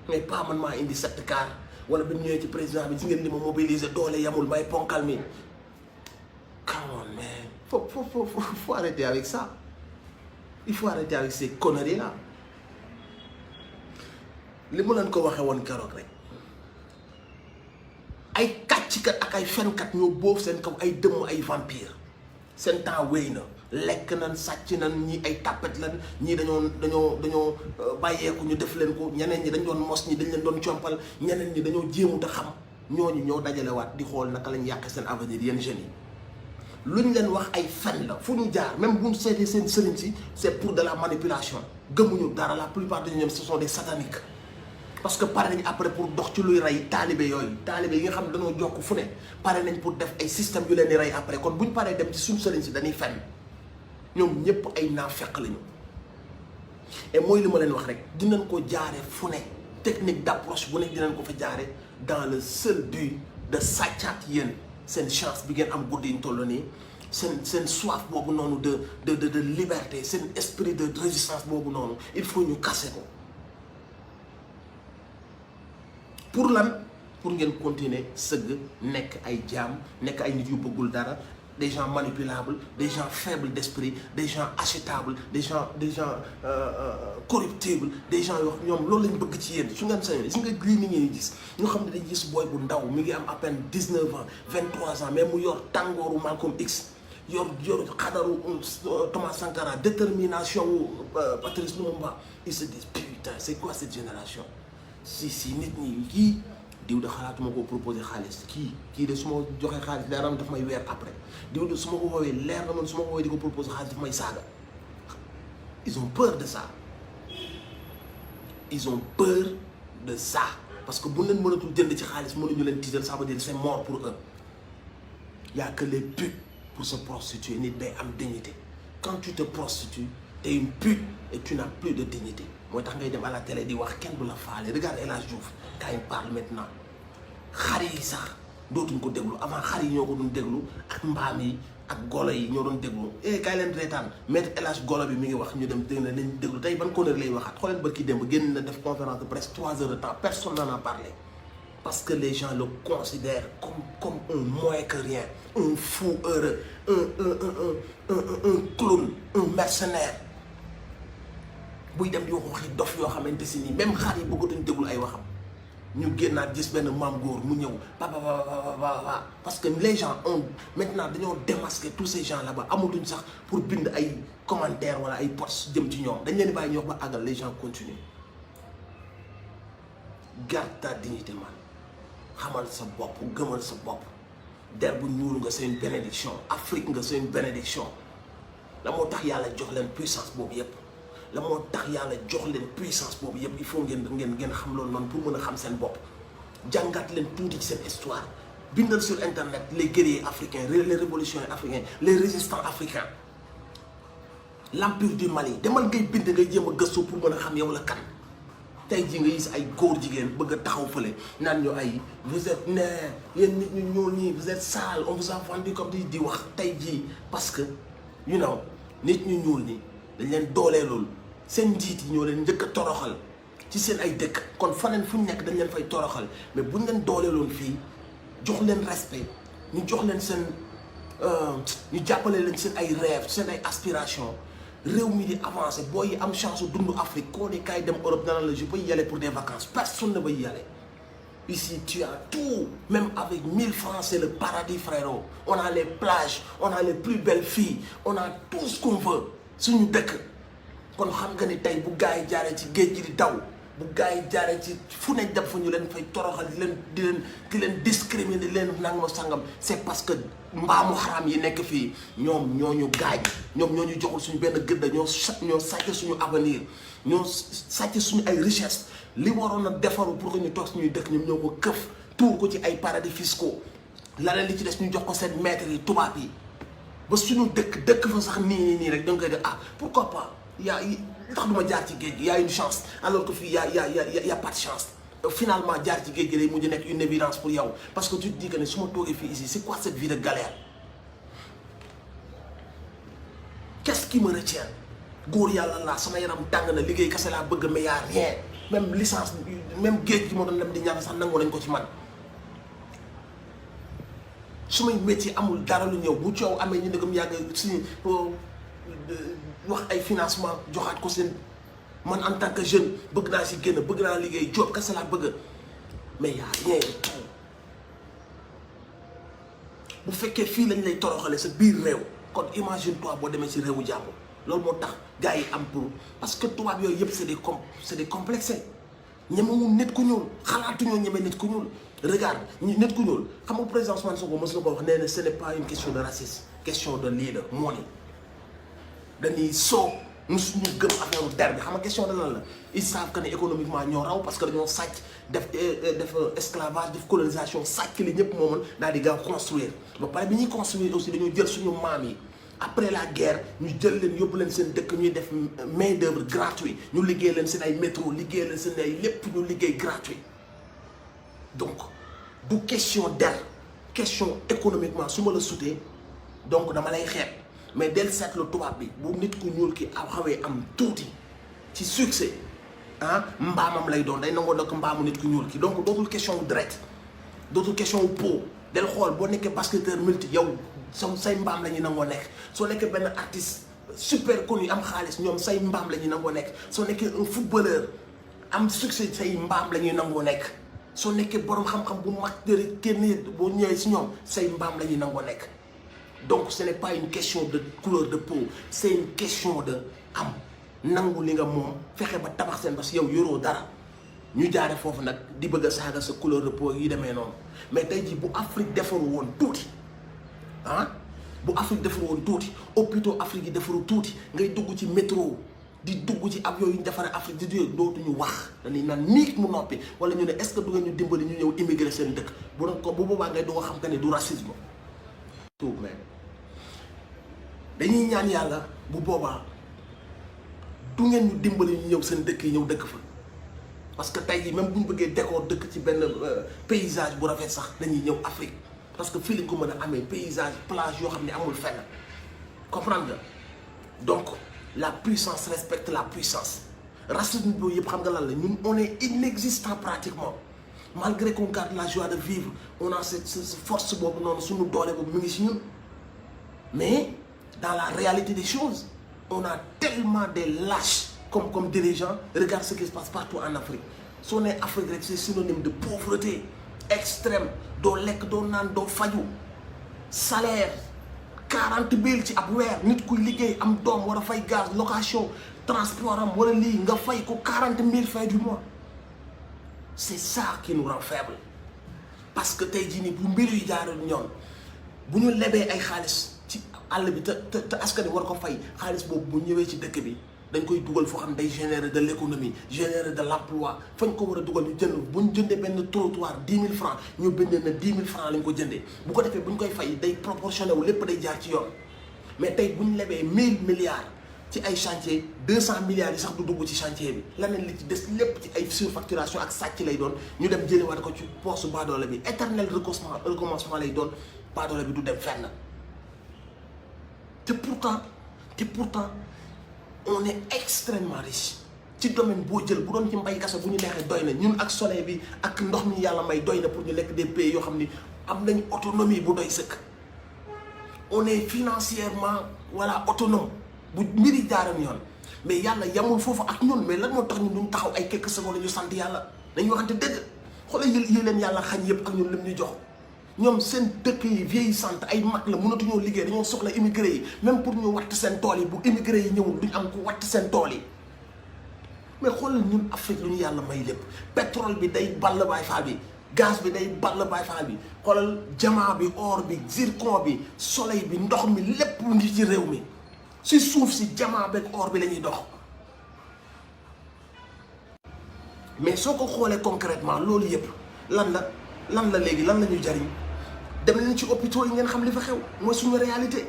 mais pas man maa indi 7 car wala bi ñëwee ci président bi si ngeen li ma mobiliser doole yamul may ponkal mi come on man faut arrêter avec ça il faut arrêter avec ces conneries là li mu leen ko waxee woon keroog rek ay kàccikat ak ay fenkat ñoo boof seen kaw ay dëmm ay vampire seen temps wéy na lekk nan sàcc nan ñii ay tàppet lan ñii dañoo bàyyeeku ñu def leen ko ñeneen ñi dañ doon mos ñi dañ leen doon compal ñeneen ñi dañoo jéemut a xam ñooñu ñoo dajalewaat di xool naka lañ yàqe seen avenir yéen jeunes yi luñ leen wax ay fen la fu ñu jaar même bu ñu seetee seen sëriñ si c'est pour de la manipulation gëmuñu dara la plupart de ñoom ce sont des sataniques parce que pare nañ après pour dox ci luy rey taalibe yooyu taalibe yi nga xam ne dañoo jokk fu ne pare nañ pour def ay système yu leen di rey après kon bu ñu paree dem ci suñu sëriñ si dañuy fen ñoom ñëpp ay naafeq lañu et mooy li ma leen wax rek dinañ ko jaare fu ne technique d'approche bu ne dinañ ko fa jaare dans le seul but de sàccaat yéen seen chance bi ngeen am guddi ñu toll nii seen soif boobu noonu de liberté seen esprit de résistance boobu noonu il faut ñu casser ko pour lan pour ngeen continuer sëgg nekk ay jaam nekk ay nit yu bëggul dara des gens manipulables des gens faibles d'esprit des gens achetables des gens corruptibles des gens yoo ñoom loolu lañ bëgg ci yéen su ngeen sañoon gis nga lii ni ngeen gis ñoo xam ne dañ gis booy bu ndaw mi ngi am à peine 19 ans 23 ans mais mu yor tàngooru Malcolm X yor xadaru Thomas Sankara détermination wu Patrice Lumumba ils se disent putain c'est quoi cette génération si nit ñi kii diw de xalaatuma ko proposer xaalis kii de su ma joxee xaalis leer na daf may weer après diw de su ma ko woowee leer na man su ma ko woowee di ko proposer xaalis daf may saaga ils ont peur de ça parce que bu leen mënatul jënd ci xaalis mënuñu leen tiital ça veut dire c'est mort pour eux y a que les putes pour se prostituer nit day am dignité quand tu te prostitues t'es une pute et tu n'as plus de dignité mooy tax ngay dem à la télé di wax kenn du la faale regarde El Hadj Diouf quand il parle maintenant xar yi sax dootuñ ko déglu avant xar yi ñoo ko doon déglu ak mbaam yi ak golo yi ñoo doon déglu kaay leen reetaan maître El Hadj golo bi mi ngi wax ñu dem dégg na nañ déglu tey ban connerie lay waxaat xooleen ba kii démb génn na def conférence de presse 3 heures de temps personne n'en a parlé parce que les gens le considèrent comme un moins que rien un fou heureux un clown un mercenaire buy dem di wax waxi dof yoo xamante si nii même xar yi bëggatuñ déglu ay waxam ñu génnaat gis benn maam góor mu ñëw ba parce que les gens ont maintenant dañoo démasquer tous ces gens là-bas amatuñ sax pour bind ay commentaires wala ay posts jëm ci ñoom dañ leen di bàyyi ñu wax ba àggal les gens continuent garde ta dignité man xamal sa bopp gëmal sa bopp der bu ñuul nga c'est une bénédiction Afrique nga c'est une bénédiction la moo tax yàlla jox leen puissance boobu yépp la moo tax yàlla jox leen puissance boobu yépp il faut ngeen xam loolu noonu pour mën a xam seen bopp jàngat leen tuuti ci seen histoire bindal sur internet les guerriers africains les révolutionnaires africains les résistants africains l'empire du Mali demal ngay bind ngay jéem a gëstu pour mën a xam yow la kan tey jii nga gis ay góor jigéen bëgg a taxaw fële naan ñu ay vous êtes né yéen nit ñu ñuul ñii vous êtes sale on vous a vendu comme di wax tey jii parce que you know nit ñu ñuul ñi dañ leen dooleelul seen njiit yi ñoo leen njëkk a toroxal ci seen ay dëkk kon faneen fu ñu nekk dañ leen fay toroxal mais buñ leen dooleeloon fii jox leen respect ñu jox leen seen ñu jàppale leen seen ay rêve seen ay aspiration réew mi di avancé booy yi am chance dund Afrique koo ne kaay dem Europe dana la je peux y aller pour des vacances personne ne va y aller ici tu as tout même avec 1000 francs c'est le paradis frérot on a les plages on a les plus belles filles on a tout ce qu'on veut suñu dëkk kon xam nga ni tey bu gars yi jaaree ci géej gi di daw bu gars yi jaaree ci fu ne dem fa ñu leen fay toroxal di leen discriminer di leen nangam sangam c'est parce que mbaamu xaram yi nekk fii ñoom ñoo ñu gaañ ñoom ñoo ñu joxul suñu benn gëdd ñoo sàcc suñu avenir ñoo sàcc suñu ay richesse li waroon a defaru pour que ñu toog suñuy dëkk ñoom ñoo ko këf tuur ko ci ay paradis fiscaux laneen li ci des ñu jox ko seen maîtres yi tubaab yi ba suñu dëkk fa sax nii rek da nga koy def pourquoi pas tax duma jaar ci géej gi y a une chance alors que fii y a pas de chance finalement jaar ci géej gi day mujj nekk une évidence pour yow parce que tu te dis que ne su ma toogee fii ici c'est quoi cette vie de galère qu'est-ce qui me retient góor yàlla laa sama yaram tàng na liggéey kese laa bëgg mais y a rien même licence même géej gi ma doon dem di ñaan sax nangu nañ ko ci man su may métier amul dara lu ñëw bu coow amee ñu ndegam yàgg suñu wax ay financement joxaat ko seen man en tant que jeune bëgg naa si génn bëgg naa liggéey job kese laa bëgg mais y a rien du tout bu fekkee fii lañ lay toroxale sa biir réew kon imagine toi boo demee ci réewu jàmbur loolu moo tax gars yi am pour parce que tubaab yooyu yëpp c'est des complexés ñemewul nit ku ñuul xalaatuñoo ñeme nit ku ñuul regarde nit ku ñuul xam nga président Ousmane Sonko mos na ko wax nee na ce n'est pas une question de racisme question de leader moo ni dañuy soo musuñu gëm affaire der bi xam nga question de lan la ils savent que ne économiquement ñoo raw parce que dañoo sàcc def esclavage def colonisation sàcc li ñëpp moomoon daal di gaaw construire ba pare bi ñuy construire aussi dañoo jël suñu maam yi après la guerre ñu jël leen yóbbu leen seen dëkk ñuy def main d'œuvre gratuit ñu liggéey leen seen ay métro liggéey leen seen ay lépp ñu liggéey gratuit donc du question der question économiquement su ma la sutee donc dama lay xeeb mais del seetlu tubaab bi bu nit ku ñuul ki xawee am tuuti ci succès ah mbaamam lay doon day nangoo dëkk mbaamu nit ku ñuul ki donc dootul question wu direct dootul question wu po del xool boo nekkee basketteur multi yow say mbaam la ñuy nangoo nekk soo nekkee benn artiste super connu am xaalis ñoom say mbaam la ñuy nangoo nekk soo nekkee un footballeur am succès say mbaam la ñuy nangoo nekk soo nekkee borom xam-xam bu mag kenn boo ñëwee si ñoom say mbaam la ñuy nangoo nekk donc ce n'est pas une question de couleur de peau c'est une question de am nangu li nga moom fexe ba tabax seen parce que yow yoroo dara ñu jaare foofu nag di bëgg a saaga sa couleur de peau yi demee noonu mais tey jii bu Afrique defaru woon tuuti ah bu Afrique defaru woon tuuti hôpitaux Afrique yi defaru tuuti ngay dugg ci métro di dugg ci avion yu ñu defaree Afrique di jógee dootuñu wax dañuy naan niig mu noppi wala ñu ne est-ce que du ngeen ñu dimbali ñu ñëw immigré seen dëkk bu doon ko bu boobaa ngay doo xam que ne du racisme tout mais dañuy ñaan yàlla bu boobaa du ngeen ñu dimbali ñu ñëw seen dëkk yi ñëw dëkk fa parce que tey jii même bu ñu bëggee décor dëkk ci benn paysage bu rafet sax dañuy ñëw Afrique parce que fii lañ ko mën a amee paysage plage yoo xam ne amul fenn comprendre nga donc la puissance respecte la puissance racisme boobu yëpp xam nga lan la ñun on est inexistant pratiquement malgré qu'on garde la joie de vivre on a cette force boobu noonu suñu doole boobu mu ngi si ñun mais dans la réalité des choses on a tellement des lâches comme dirigeants regarde ce qui se passe partout en Afrique soo nee Afrique rek c'est synonyme de pauvreté extrême doo lekk doo naan doo faju salaire 40 000 ci ab weer nit kuy liggéey am doom war a fay gaz location transport am wala lii nga fay ko 40 000 fin du mois c'est ça qui nous rend faible parce que tey jii nii bu mbir yu jaarul ñoom bu ñu lebee ay xaalis ci àll bi te askan wi war ko fay xaalis boobu bu ñëwee ci dëkk bi dañ koy dugal foo xam day générer de l'économie générer de l'emploi fañ ko war a dugal ñu jënd bu ñu jëndee benn trottoir 10 000 francs ñu bindee na 10 000 francs lañ ko jëndee bu ko defee bu ñu koy fay day proportionné wu lépp day jaar ci yoon mais tey bu ñu lebee 1000 milliards ci ay chantier 200 milliards yi sax du dugg ci chantier bi leneen li ci des lépp ci ay surfacturation ak sàcc lay doon ñu dem jëliwaat ko ci poche baadoole bi éternel recommencement lay doon baadoole bi du dem fenn te pourtant on est extrêmement riche ci domaine boo jël bu doon ci mbay kese bu ñu neexee doy na ñun ak soleil bi ak ndox mi yàlla may doy na pour ñu lekk des pays yoo xam ni am nañ autonomie bu doy sëkk on est financièrement voilà autonome bu mbiri jaaram yoon mais yàlla yamul foofu ak ñun mais lan moo tax ñun duñ taxaw ay quelques secondes ñu sant yàlla dañuy waxante dëgg xoolal yi leen yàlla xañ yëpp ak ñun lim ñu jox ñoom seen dëkk yi vieillissante ay mag la mënatuñoo liggéey dañoo soxla immigré yi même pour ñu watt seen tool yi bu immigré yi ñëwul duñ am ko watt seen tool yi mais xoolal ñun Afrique lu ñu yàlla may lépp pétrole bi day ball baay faal bi gaz bi day ball baay faal bi xoolal diamant bi or bi zircon bi soleil bi ndox mi lépp mu ngi ci réew mi si suuf si diamant beeg or bi la ñuy dox mais soo ko xoolee concrètement loolu yëpp lan la léegi lan la ñuy jariñ dem leen ci hôpitaux yi ngeen xam li fa xew mooy suñu réalité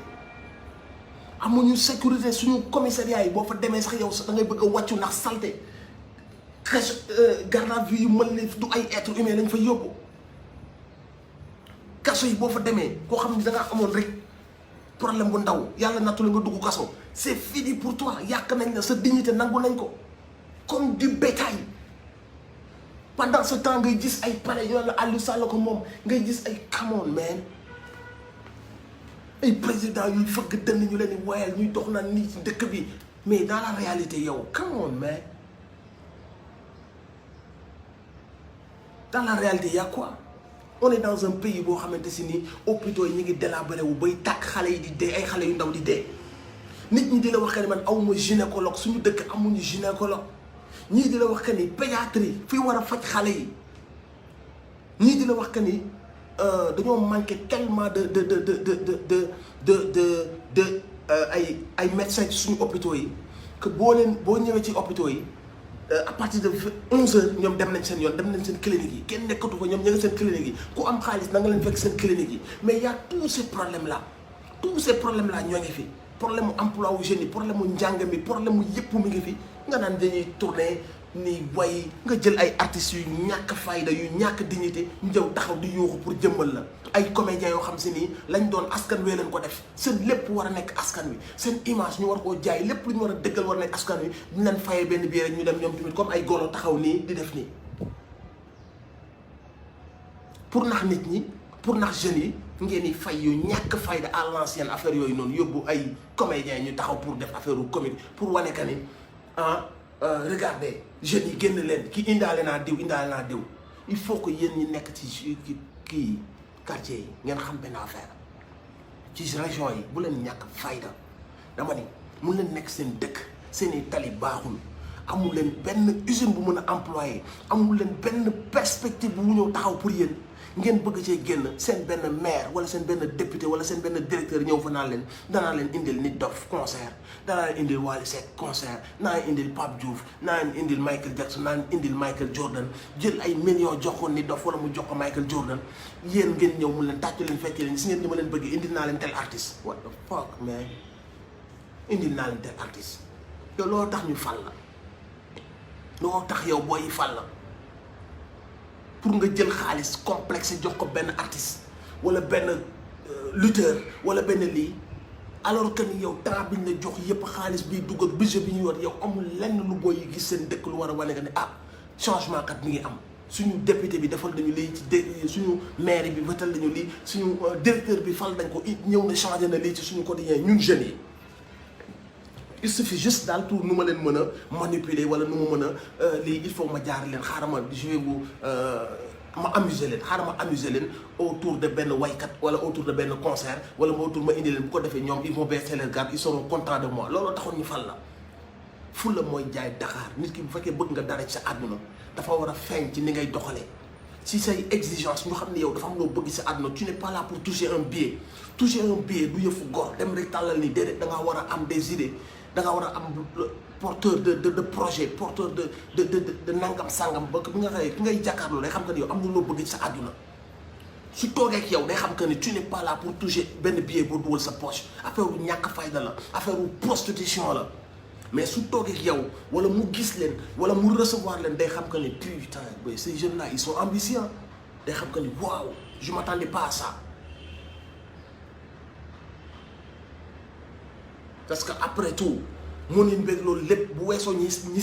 amuñu sécurité suñu commissariat yi boo fa demee sax yow sax da ngay bëgg a wàccu ndax salté garde à vue yu mën ne du ay être humain lañ fa yóbbu kaso yi boo fa demee koo xam ne da ngaa amoon rek problème bu ndaw yàlla nattu la nga dugg kaso c'est fini pour toi yàq nañ la sa dignité nangu nañ ko comme du bétail pendant ce temps ngay gis ay palais yoo la Aliou Sall ko moom ngay gis ay come on man ay président yuy fëgg dënn ñu leen di woyal ñuy dox naan nii ci dëkk bi mais dans la réalité yow come on man dans la réalité y a quoi on est dans un pays boo xamante si ni hôpitaux yi ñu ngi délabré wu bay tàkk xale yi di dee ay xale yu ndaw di dee nit ñi di la wax que ni man awma gynécologue suñu dëkk amuñu gynécologue ñii di la wax que ni pédiatrie fi war a faj xale yi ñii di la wax que ni dañoo manqué tellement de ay médecins ci suñu hôpitaux yi que boo ñëwee ci hôpitaux yi à partir de 11h ñoom dem nañ seen yoon dem nañ seen clinique yi kenn nekkatu fa ñoom ña nga seen clinique yi ku am xaalis na nga leen fekk seen clinique yi mais y a tous ces problèmes là ñoo ngi fi problème mu emploi wu jeunes yi problème mu njàng mi problème mu yëpp mi ngi fi nga naan dañuy tourner ni way nga jël ay artistes yu ñàkk fayda yu ñàkk dignité ñu jëw taxaw di yuuxu pour jëmmal la ay comédiens yoo xam si nii lañ doon askan wee leen ko def seen lépp war a nekk askan wi seen image ñu war koo jaay lépp lu ñu war a dëggal war a nekk askan wi ñu leen fayee benn bii rek ñu dem ñoom tamit comme ay golo taxaw nii di def nii pour nax nit ñi pour nax jeunes yi ngeen di fay yu ñàkk fayda à l'ancienne affaire yooyu noonu yóbbu ay comédiens ñu taxaw pour def affaire u comique pour wane que ni regardez jeunes yi génn leen ki indaale naa diw il faut que yéen ñi nekk ci kii quartier yi ngeen xam benn affaire ci région yi bu leen ñàkk fayda dama ni mun leen nekk seen dëkk seeni tali baaxul amul leen benn usine bu mën a employé amul leen benn perspective bu mu ñëw taxaw pour yéen ngeen bëgg cee génn seen benn maire wala seen benn député wala seen benn directeur ñëw fa naan leen danaa leen indil Nit Doff concert danaa leen indil Wally Seck concert naa leen indil Pape Diouf naa leen indil Michael Jackson naa leen indil Michael Jordan jël ay millions jox ko Nit Doff wala mu jox ko Michael Jordan yéen ngeen ñëw mu leen tàccu leen fekkee leen si ngeen ni ma leen bëgg indil naa leen tel artiste what the fuck man indil naa leen tel artiste yow loolu tax ñu fal la loolu tax yow booy yi fal la pour nga jël xaalis complexe jox ko benn artiste wala benn lutteur wala benn lii alors que ni yow temps biñ la jox yëpp xaalis biy dugg ak budget bi ñu yor yow amul lenn lu booy yi gis seen dëkk lu war a wane que ne changement kat mi ngi am suñu député bi defal nañu lii ci suñu maire bi bëtal nañu lii suñu directeur bi fal nañ ko ñëw na changé na lii ci suñu quotidien ñun jeunes yi. il suffit juste daal pour nu ma leen mën a manipuler wala nu ma mën a lii il faut ma jaar leen xaaral ma je vais vous ma amuser leen xaaral ma amuser leen autour de benn waykat wala autour de benn concert wala ma autour ma indi leen bu ko defee ñoom ils vont baisser leur garde ils seront contents de moi looloo taxoon ñu fal la. fulla mooy jaay Dakar nit ki bu fekkee bëgg nga dara ci sa àdduna dafa war a feeñ ci ni ngay doxalee ci say exigence ñu xam ne yow dafa am loo bëgg sa àdduna tu n'es pas là pour toucher un billet du yëfu góor dem rek tàllal ni déedéet da ngaa war a am des idées. da nga war a am porteur de projet porteur de nangam sangam ba bi nga xëyee ki ngay jàkkaarloo day xam que ni yow am na loo bëgg ci sa àdduna su toogee ak yow day xam que ni tu n'es pas là pour toucher benn billet boo dugal sa poche affaire bu ñàkk fayda la affaire bu prostitution la mais su toogee ak yow wala mu gis leen wala mu recevoir leen day xam que ni putain ces jeunes là ils sont ambitieux day xam que ni waaw je m'attendais pas à ça. parce que après tout mun nañu bëgg loolu lépp bu weesoo ñi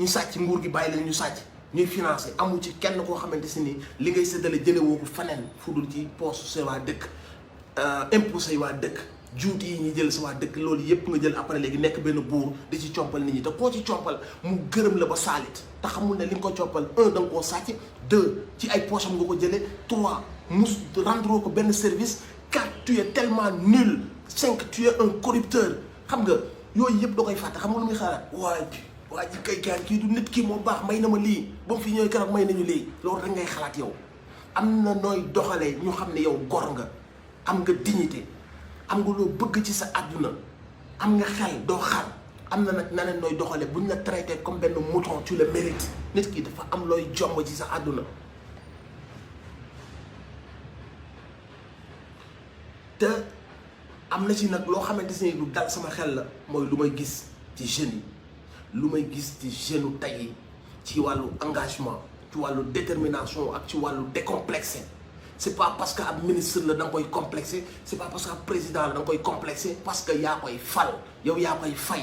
sàcc nguur gi bàyyi leen ñu sàcc ñuy financé amu ci kenn koo xamante si ni li ngay séddale jële woo ko faneen fu dul ci poche sa waa dëkk imposé waa dëkk juuti yi ñuy jël sa waa dëkk loolu yëpp nga jël après léegi nekk benn buur di ci compal nit ñi te koo ci compal mu gërëm la ba saalit te xamul ne li nga ko compal da nga koo sàcc 2 ci ay poche am nga ko jëlee 3 mus rendre ko benn service 4 tu es tellement nul 5 tu es un corrupteur xam nga yooyu yëpp da koy fàtte xam nga lu muy xalaat waa ji kay gaan kii du nit kii moo baax may na ma lii ba mu fi ñëwee keroog may nañu lii loolu rek ngay xalaat yow am na nooy doxalee ñu xam ne yow gor nga am nga dignité am nga loo bëgg ci sa àdduna am nga xel doo xar am na nag naneen nooy doxalee buñ la traité comme benn mouton tu le mérites nit ki dafa am looy jomb ci sa àdduna te am na ci nag loo xamante ni lu dal sama xel la mooy lu may gis ci jeunes yi lu may gis ci jeune tey yi ci wàllu engagement ci wàllu détermination ak ci wàllu décomplexé c'est pas parce que ab ministre la da nga koy complexé c'est pas parce que ab président la da nga koy complexé parce que yaa koy fal yow yaa koy fay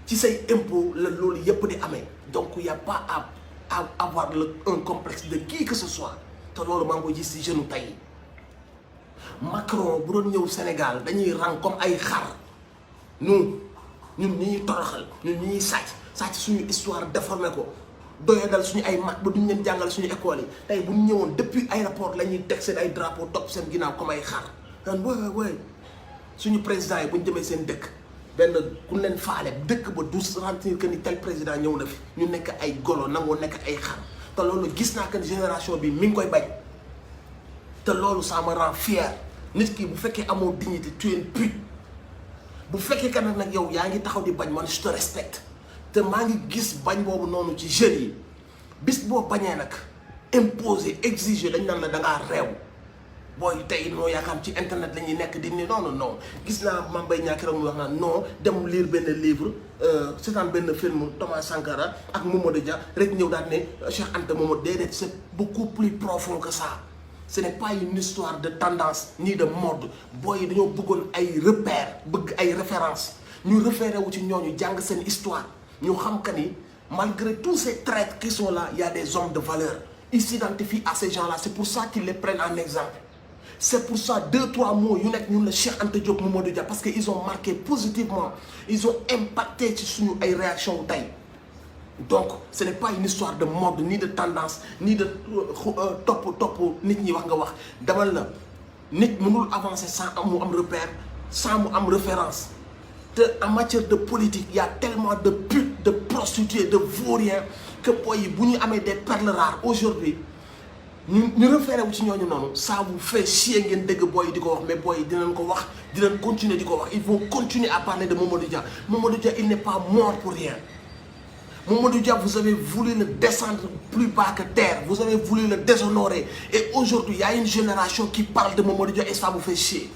ci say impôt la loolu yépp di amee donc y a pas à avoir un complexe de qui que ce soit te loolu maa ngi koy gis ci jeune tey yi Macron bu doon ñëw Sénégal dañuy rang comme ay xar ñun ñi ñuy toroxal ñun ñi ñuy sàcc suñu histoire déformé ko doyadal suñu ay mag ba duñ leen jàngal suñu école yi tey bu ñu ñëwoon depuis aéroport la ñuy teg seen ay drapeau topp seen ginnaaw comme ay xar daan waay suñu président yi bu ñu demee seen dëkk benn ku leen faale dëkk ba du sentir que ni tel président ñëw na fi ñu nekk ay golo nangoo nekk ay xar te loolu gis naa que génération bi mi ngi koy bañ te loolu ça me rend fier nit ki bu fekkee amoo dignité tu es une pute bu fekkee que nag yow yaa ngi taxaw di bañ man je te respecte te maa ngi gis bañ boobu noonu ci jeunes yi bis boo bañee nag imposer exiger dañ naan la da ngaa réew booy tey noo yaakaar ci internet la ñuy nekk di ni non gis naa Mame Mbaye Niang keroog mu wax naan non dem lire benn livre seetaan benn film Thomas Sankara ak Mamadou Dia rek ñëw daal ne Cheikh Anta Momadou déedéet c'est beaucoup plus profond que ça. Ce n'est pas une histoire de tendance ni de mode booy dañoo bëggoon ay repères bëgg ay références ñu référé wu ci ñooñu jàng seen histoire ñu xam que ni malgré tous ces traîtres qui sont là il y a des hommes de valeur ils s'identifient à ces gens-là c'est pour ça qu'ils les prennent en exemple. C'est pour ça 2-3 mots yu nekk ñun la Cheikh Anta Diop Mamadou Dia parce que ils ont marqué positivement ils ont impacté ci suñu ay réactions tey donc ce n'est pas une histoire de mode ni de tendance ni de topp nit ñi wax nga wax demal la nit mënul avancer sans mu am repère sans mu am référence te en matière de politique il y a tellement de putes de prostituées de vauriens que booy yi bu ñu amee des perles rares aujourd'hui ñu référé wu ci ñooñu noonu ça vous fait chier ngeen dégg booy yi di ko wax mais booy yi dinañ ko wax dinañ continuer di ko wax ils vont continuer à parler de Mamadou Dia. Mamadou Dia il n'est pas mort pour rien. Mamadou Dia, vous avez voulu le descendre plus bas que terre, vous avez voulu le déshonorer et aujourd'hui il y a une génération qui parle de Mamadou Dia et ça vous fait chier.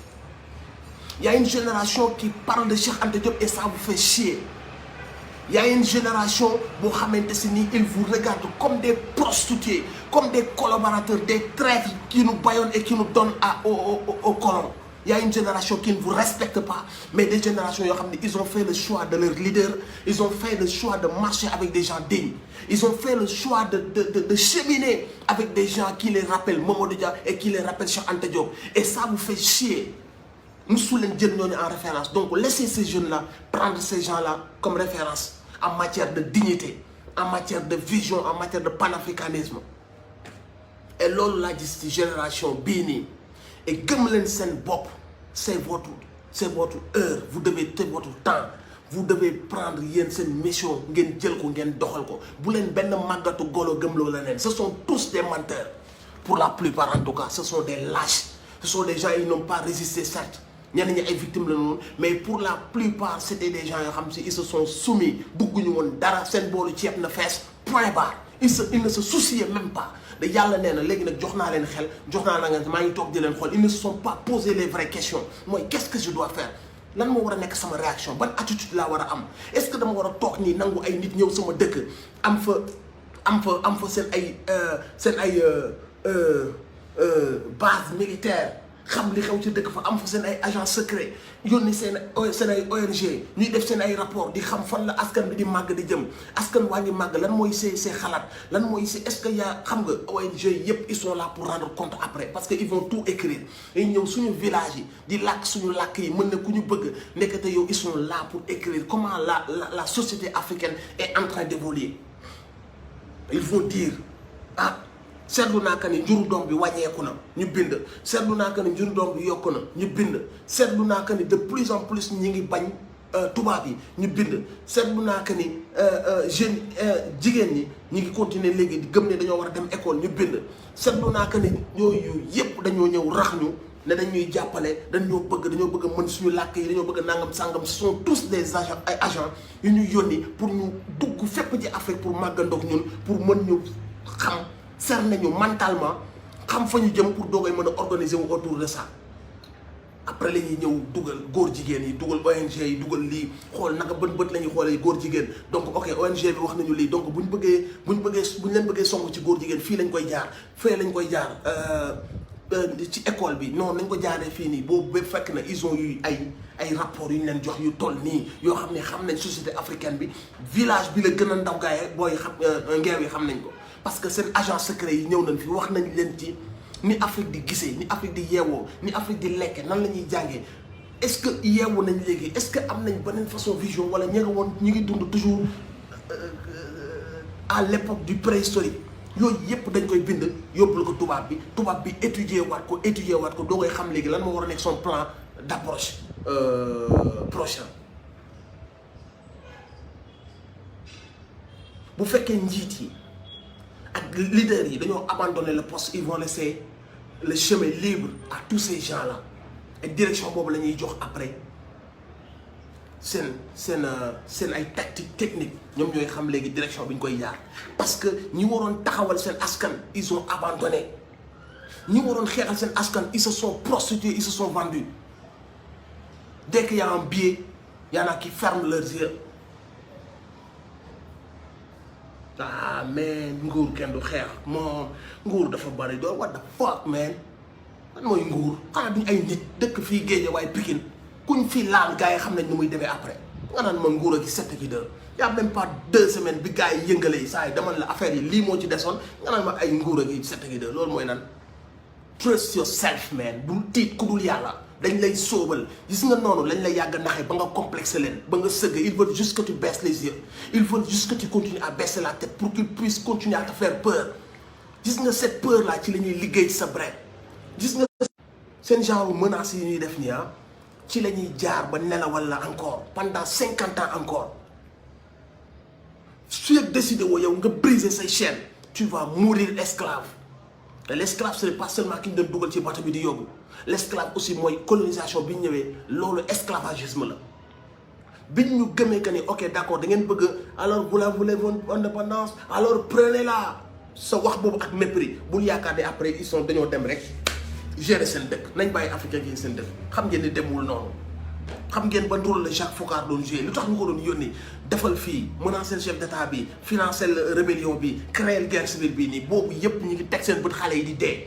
Il y a une génération qui parle de Cheikh Anta Diop et ça vous fait chier. Il y a une génération, ils vous regardent comme des prostituées, comme des collaborateurs, des traîtres qui nous baillonnent et qui nous donnent au colon. Il y a une génération qui ne vous respecte pas, mais des générations, ils ont fait le choix de leur leader, ils ont fait le choix de marcher avec des gens dignes. Ils ont fait le choix de cheminer avec des gens qui les rappellent Mamadou Dia et qui les rappellent Cheikh Anta Diop. Et ça vous fait chier. Nous sommes en référence. Donc laissez ces jeunes-là prendre ces gens-là comme référence en matière de dignité, en matière de vision, en matière de panafricanisme. Et là, la génération Bini et Gumlen Sen Bop, c'est votre heure. Vous devez c'est votre temps. Vous devez prendre cette mission, ce sont tous des menteurs. Pour la plupart en tout cas, ce sont des lâches. Ce sont des gens qui n'ont pas résisté, certes. Il y a des victimes, mais pour la plupart, c'était des gens qui se sont soumis. Point barre. Ils ne se souciaient même pas. Ils ne se sont pas posé les vraies questions. Moi, qu'est-ce que je dois faire? Lan mo wara nek sama réaction ban attitude la wara am est-ce que dama wara tok ni nangu ay nit ñew sama dëkk am fa sen ay base militaire xam li xew ci dëkk fa am fa sen ay agent secret yoni sen ay ONG ñuy def sen ay rapport di xam fan la askan bi di mag di jëm askan wañi mag lan moy ces xalat lan moy est-ce que ya xam nga ONG yépp ils sont là pour rendre compte après parce que ils vont tout écrire et ñew suñu village yi di lak suñu lak yi mën na ku ñu bëgg nekata yow ils sont là pour écrire comment la société africaine est en train d'évoluer. Ils vont dire ah seetlu naa que ni njuru doom bi wàññeeku na ñu bind seetlu naa que ni njuru doom bi yokku na ñu bind seetlu naa que ni de plus en plus ñi ngi bañ tubaab yi ñu bind seetlu naa que ni jeunes jigéen ñi ñi ngi continuer léegi di gëm ne dañoo war a dem école ñu bind seetlu naa que ni yooyu yépp dañoo ñëw rax ñu ne dañuy jàppale dañoo bëgg a mën suñu làkk yi dañoo bëgg a nangam sàngam ce sont tous des agents yu ñu yónni pour ñu dugg fépp ci Afrique pour màggandoog ñun pour mën ñu xam cerner ñu mentalement xam fa ñu jëm pour doogay mën a organiser wu autour de ça après la ñuy ñëw dugal góor jigéen yi dugal ONG yi dugal lii xool naka bët la ñuy xoolee góor jigéen donc ok ONG bi wax nañu lii donc bu ñu leen bëggee song ci góor jigéen fii lañ koy jaar fee lañ koy jaar ci école bi non nañ ko jaaree fii nii boobu ba fekk na ils ont eu ay rapports yu ñu leen jox yu toll nii yoo xam nañ société africaine bi village bi la gën a ndaw gaaye booy xam ngeew yi xam nañ ko parce que seen agent secret yi ñëw nañ fi wax nañ leen ci ni Afrique di gisee ni Afrique di yeewoo ni Afrique di lekke nan la ñuy jàngee est-ce que yeewu nañ léegi est-ce que am nañ beneen façon vision wala ñi ngi dund toujours à l'époque du préhistorique yooyu yëpp dañ koy bind yóbbul ko tubaab bi étudier waat ko doo koy xam léegi lan moo war a nekk son plan d'approche prochain. bu fekkee njiit yi ak leaders yi dañoo abandonner le poste, ils vont laisser le chemin libre à tous ces gens-là et direction boobu la ñuy jox après seen ay tactique technique ñoom ñooy xam léegi direction bi ñu koy jaar parce que ñi waroon taxawal seen askan ils ont abandonné ñi waroon xeexal seen askan ils se sont prostitués, ils se sont vendus. Dès qu'il y a un biais, il y en a qui ferment leurs yeux. Ah man, nguur kenn du xeex moom nguur dafa bari doon what the fuck man man mooy nguur xanaa duñ ay nit dëkk fii Géeja waaye Pikine kuñ fi laal gars yi xam nañ nu muy demee après nga naan ma nguur a gi 7 ki 2 y a même pas 2 semaines bi gars yi yëngalee saa yi demal la affaire yi lii moo ci desoon nga naan ma ay nguur a gi 7 ki 2 loolu mooy nan trust yourself man bul tiit ku dul yàlla dañ lay sóobal gis nga noonu lañ lay yàgg naxee ba nga complexé leen ba nga sëgg ils veulent juste que tu baisses les yeux ils veulent juste que tu continues à baisser la tête pour qu'ils puissent continuer à te faire peur gis nga cette peur là ci la ñuy liggéey sa bret gis nga seen genre menaces yi ñuy def nii ci la ñuy jaar ba nelawal la encore pendant 50 ans encore su yëg décidé woo yow nga briser say chaînes tu vas mourir esclave te l'esclave ce n'est pas seulement ki ñu doon dugal ci bateau bi di yóbbu l'esclave aussi mooy colonisation bi ñu ñëwee loolu esclavagisme la bi ñu gëmee que ni ok d'accord da ngeen bëgg alors vous la voulez votre indépendance alors prenez-la sa wax boobu ak mépris bul yaakaar ne après ils sont dañoo dem rek gérer seen dëkk nañ bàyyi africain yi seen dëkk xam ngeen ni demul noonu xam ngeen ban rôle la Jacques Foccart doon jouer lu tax ñu ko doon yónni defal fii menacer chef d'état bi financer rébellion bi créer guerre civile bii nii boobu yëpp ñu ngi teg seen bët xale yi di dee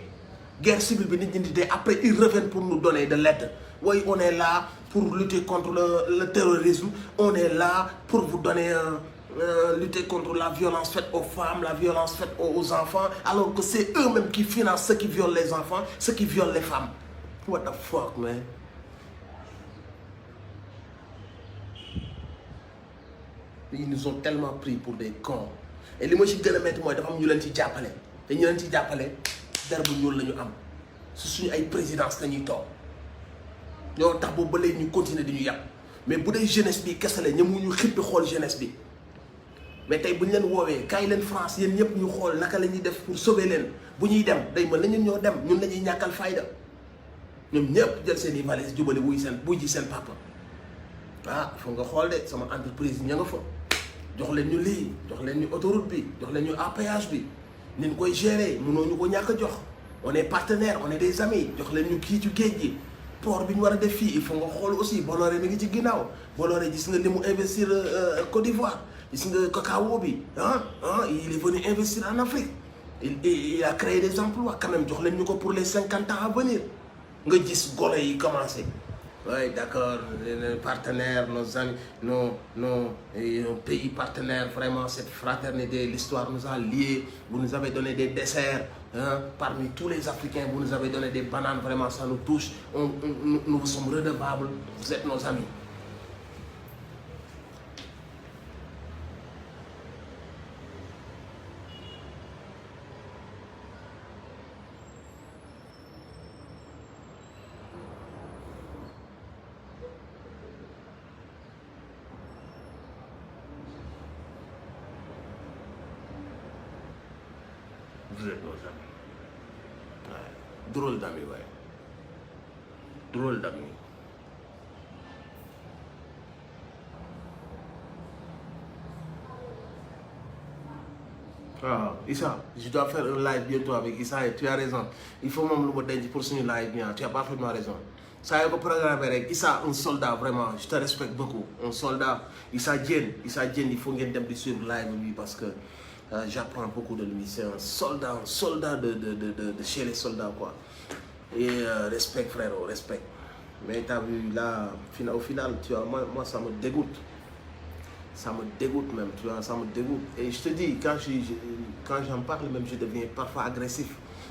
guerre civile bi nit ñi di dee après ils reviennent pour nous donner de l'aide oui on est là pour lutter contre le terrorisme on est là pour vous donner lutter contre la violence faite aux femmes, la violence faite aux enfants, alors que c'est eux-mêmes qui financent ceux qui violent les enfants, ceux qui violent les femmes. What the fuck, man? Ils nous ont tellement pris pour des cons. Et li ma ci gën a métti mooy dafa am ñu leen ci jàppale te ñu leen ci jàppale der bu ñuul la ñu am su suñu ay présidence la ñuy toog ñoo tax boobu ba léegi ñu continuer di ñu yàpp mais bu dee jeunesse bi kese la ñoom ñu xippi xool jeunesse bi. mais tey bu ñu leen woowee kaay leen France yéen ñëpp ñu xool naka la ñuy def pour sauver leen bu ñuy dem day mën na ñun ñoo dem ñun la ñuy ñàkkal fayda ñoom ñëpp jël seen i valise jubale wuy ji seen papa ah foog nga xool de sama entreprise ña nga fa jox leen ñu lii jox leen ñu autoroute bi jox leen ñu APH bi ni ñu koy gérer mënoo ñu ko ñàkk a jox on est partenaire on est des amis jox leen ñu kii ci géej gi port bi ñu war a def fii il faut nga xool aussi Bolloré mi ngi ci ginnaaw Bolloré gis nga li mu investir Côte d'Ivoire. gis nga cacao bi il est venu investir en Afrique il a créé des emplois quand même jox leen ñu ko pour les 50 ans à venir nga gis golo yi commencé oui d'accord nos partenaires nos amis nos pays partenaires vraiment cette fraternité l'histoire nous a liés vous nous avez donné des desserts parmi tous les Africains vous nous avez donné des bananes vraiment ça nous touche nous vous sommes redevables vous êtes nos amis. Vous êtes nos amis. Ouais. Drôle d'amis, ouais. Drôle d'amis. Ah, Issa, je dois faire un live bientôt avec Issa et tu as raison. Il faut même le denc pour ce live bien. Tu as parfaitement raison. Ça y est, programme avec Issa, un soldat, vraiment. Je te respecte beaucoup. Un soldat. Issa Diène, il faut que tu suivre live lui parce que j'apprends beaucoup de lui. C'est un soldat de chez les soldats, quoi. Et respect, frérot, respect. Mais tu as vu, là, au final, tu vois, moi, ça me dégoûte. Ça me dégoûte même, tu vois, ça me dégoûte. Et je te dis, quand j'en parle, même, je deviens parfois agressif.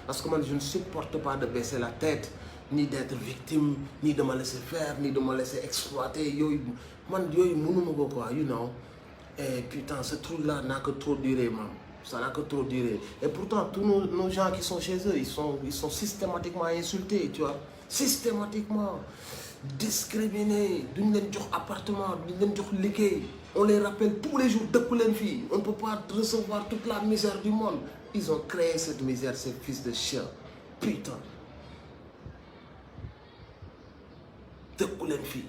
Parce que moi, je ne supporte pas de baisser la tête, ni d'être victime, ni de me laisser faire, ni de me laisser exploiter. Moi, quoi, you know. Et putain, ce truc-là n'a que trop duré, man. Ça n'a que trop duré. Et pourtant, tous nos gens qui sont chez eux, ils sont systématiquement insultés, tu vois. Systématiquement discriminés. Duñ leen jox appartement, duñ leen jox liggéey. On les rappelle tous les jours, dëkku leen fii. On ne peut pas recevoir toute la misère du monde. Ils ont créé cette misère, ces fils de chien. Putain. Dëkku leen fii.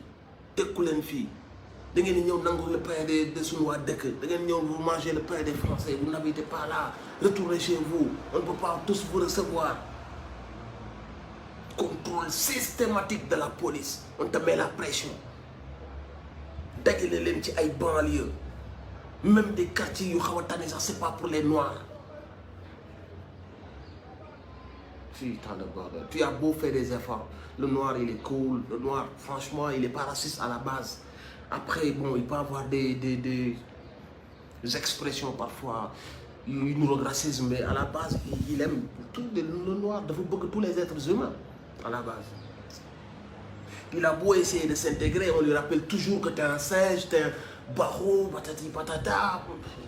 Dëkku leen fii. Da ngeen di ñëw nangu le pain de suñu waa dëkk. Da ngeen ñëw vous mangez le pain des Français. Vous n'habitez pas là. Retournez chez vous. On ne peut pas tous vous recevoir. Contrôle systématique de la police. On te met la pression. Dajale leen ci ay banlieues. Même des quartiers yu xaw a tane sax c'est pas pour les noirs. Putain de bordel. Tu as beau faire des efforts. Le noir il est cool. Le noir franchement il est pas raciste à la base. Après bon il peut avoir des expressions parfois yu nuru racisme mais à la base il aime tout le noir dafa bëgg tous les êtres humains à la base. Il a beau essayer de s'intégrer, on lui rappelle toujours que t'es un singe, t'es un barreau, patati patata.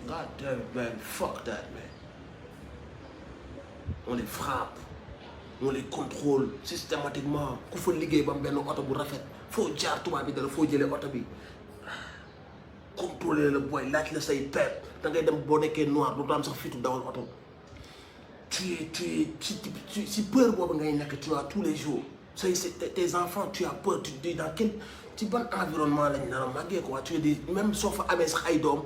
God damn man, fuck that man. On les frappe, on les contrôle systématiquement. Ku fa liggéey ba am benn oto bu rafet foo jaar tubaab bi dala foo jëlee oto bi contrôler le boy laaj la say pep da ngay dem boo nekkee noir du am sax fitu dawal oto. Si peur boobu ngay nekk tu vois tous les jours. Tes enfants, tu as peur, tu te dis dans quel bon environnement là, quoi. Tu dis, même sauf à mes aïdom,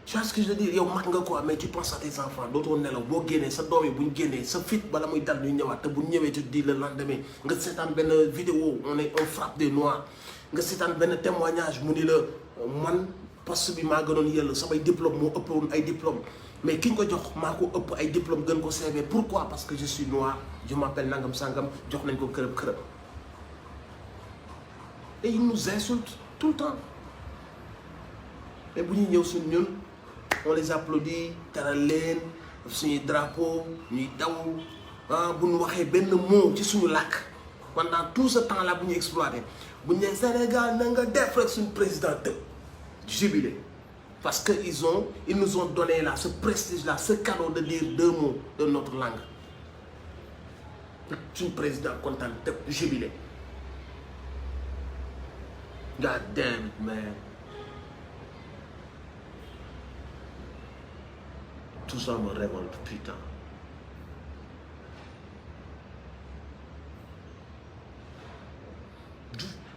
tu vois ce que je veux dire, quoi, mais tu penses à tes enfants, d'autres ne l'ont pas gagné, ça doit être ça fit, bala muy dal ñu ñëwaat te bu ñëwee tu te dis le lendemain, nga sétane benn vidéo, on frappe des noirs, nga sétane benn témoignage, mu ni la man poste bi maa gënoon yëll samay diplôme moo ëppoon ay diplôme. Mais qui ko jox maa ko ëpp ay diplôme gën ko CV pourquoi parce que je suis noir je m'appelle nangam sangam jox nañ ko kërëb kërëb et ils nous insultent tout le temps mais bu ñuy ñëw suñ ñun on les applaudit teral leen suñuy drapeau ñuy daw bu ñu waxee benn mot ci suñu làkk pendant tout ce temps là bu ñuy exploité bu ñu nee Sénégal na nga def rek suñu président tëb jubilé. Parce qu'ils nous ont donné là, ce prestige-là, ce cadeau de dire 2 mots de notre langue. Un président content, jubilé. God damn it, man. Tout ça me révolte, putain.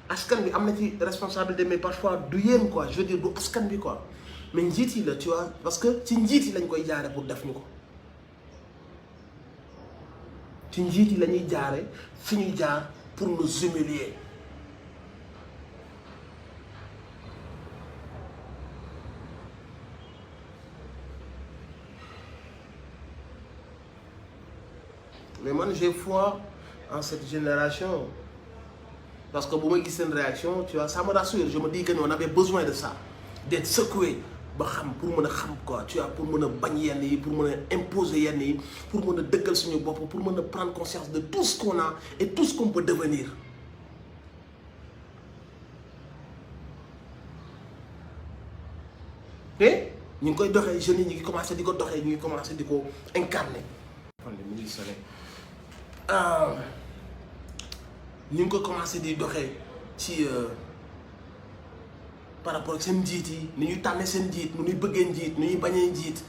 Askan bi am na ci responsabilité mais parfois du yéen quoi je veux dire du askan bi quoi. Mais njiit yi la tu vois parce que ci njiit yi lañ koy jaare pour def ñu ko ci njiit yi la ñuy jaare fi ñuy jaar pour nous humilier mais man j'ai foi en cette génération parce que bu ma gis seen réaction tu vois ça me rassure je me dis que on avait besoin de ça d'être secoué ba xam pour mën a xam quoi tu vois pour mën a bañ yenn yi pour mën a imposer yenn yi pour mën a dëggal suñu bopp pour mën a prendre conscience de tout ce qu'on a et tout ce qu'on peut devenir. te ñu ngi koy doxee jeunes yi ñu ngi commencé di ko doxee ñu ngi commencé di ko incarner. mi ngi sonné ñu ngi ko commencé di doxee ci. Par rapport ak seen njiit yi ni ñuy tànnee seen njiit nu ñuy bëggee njiit nu ñuy bañee njiit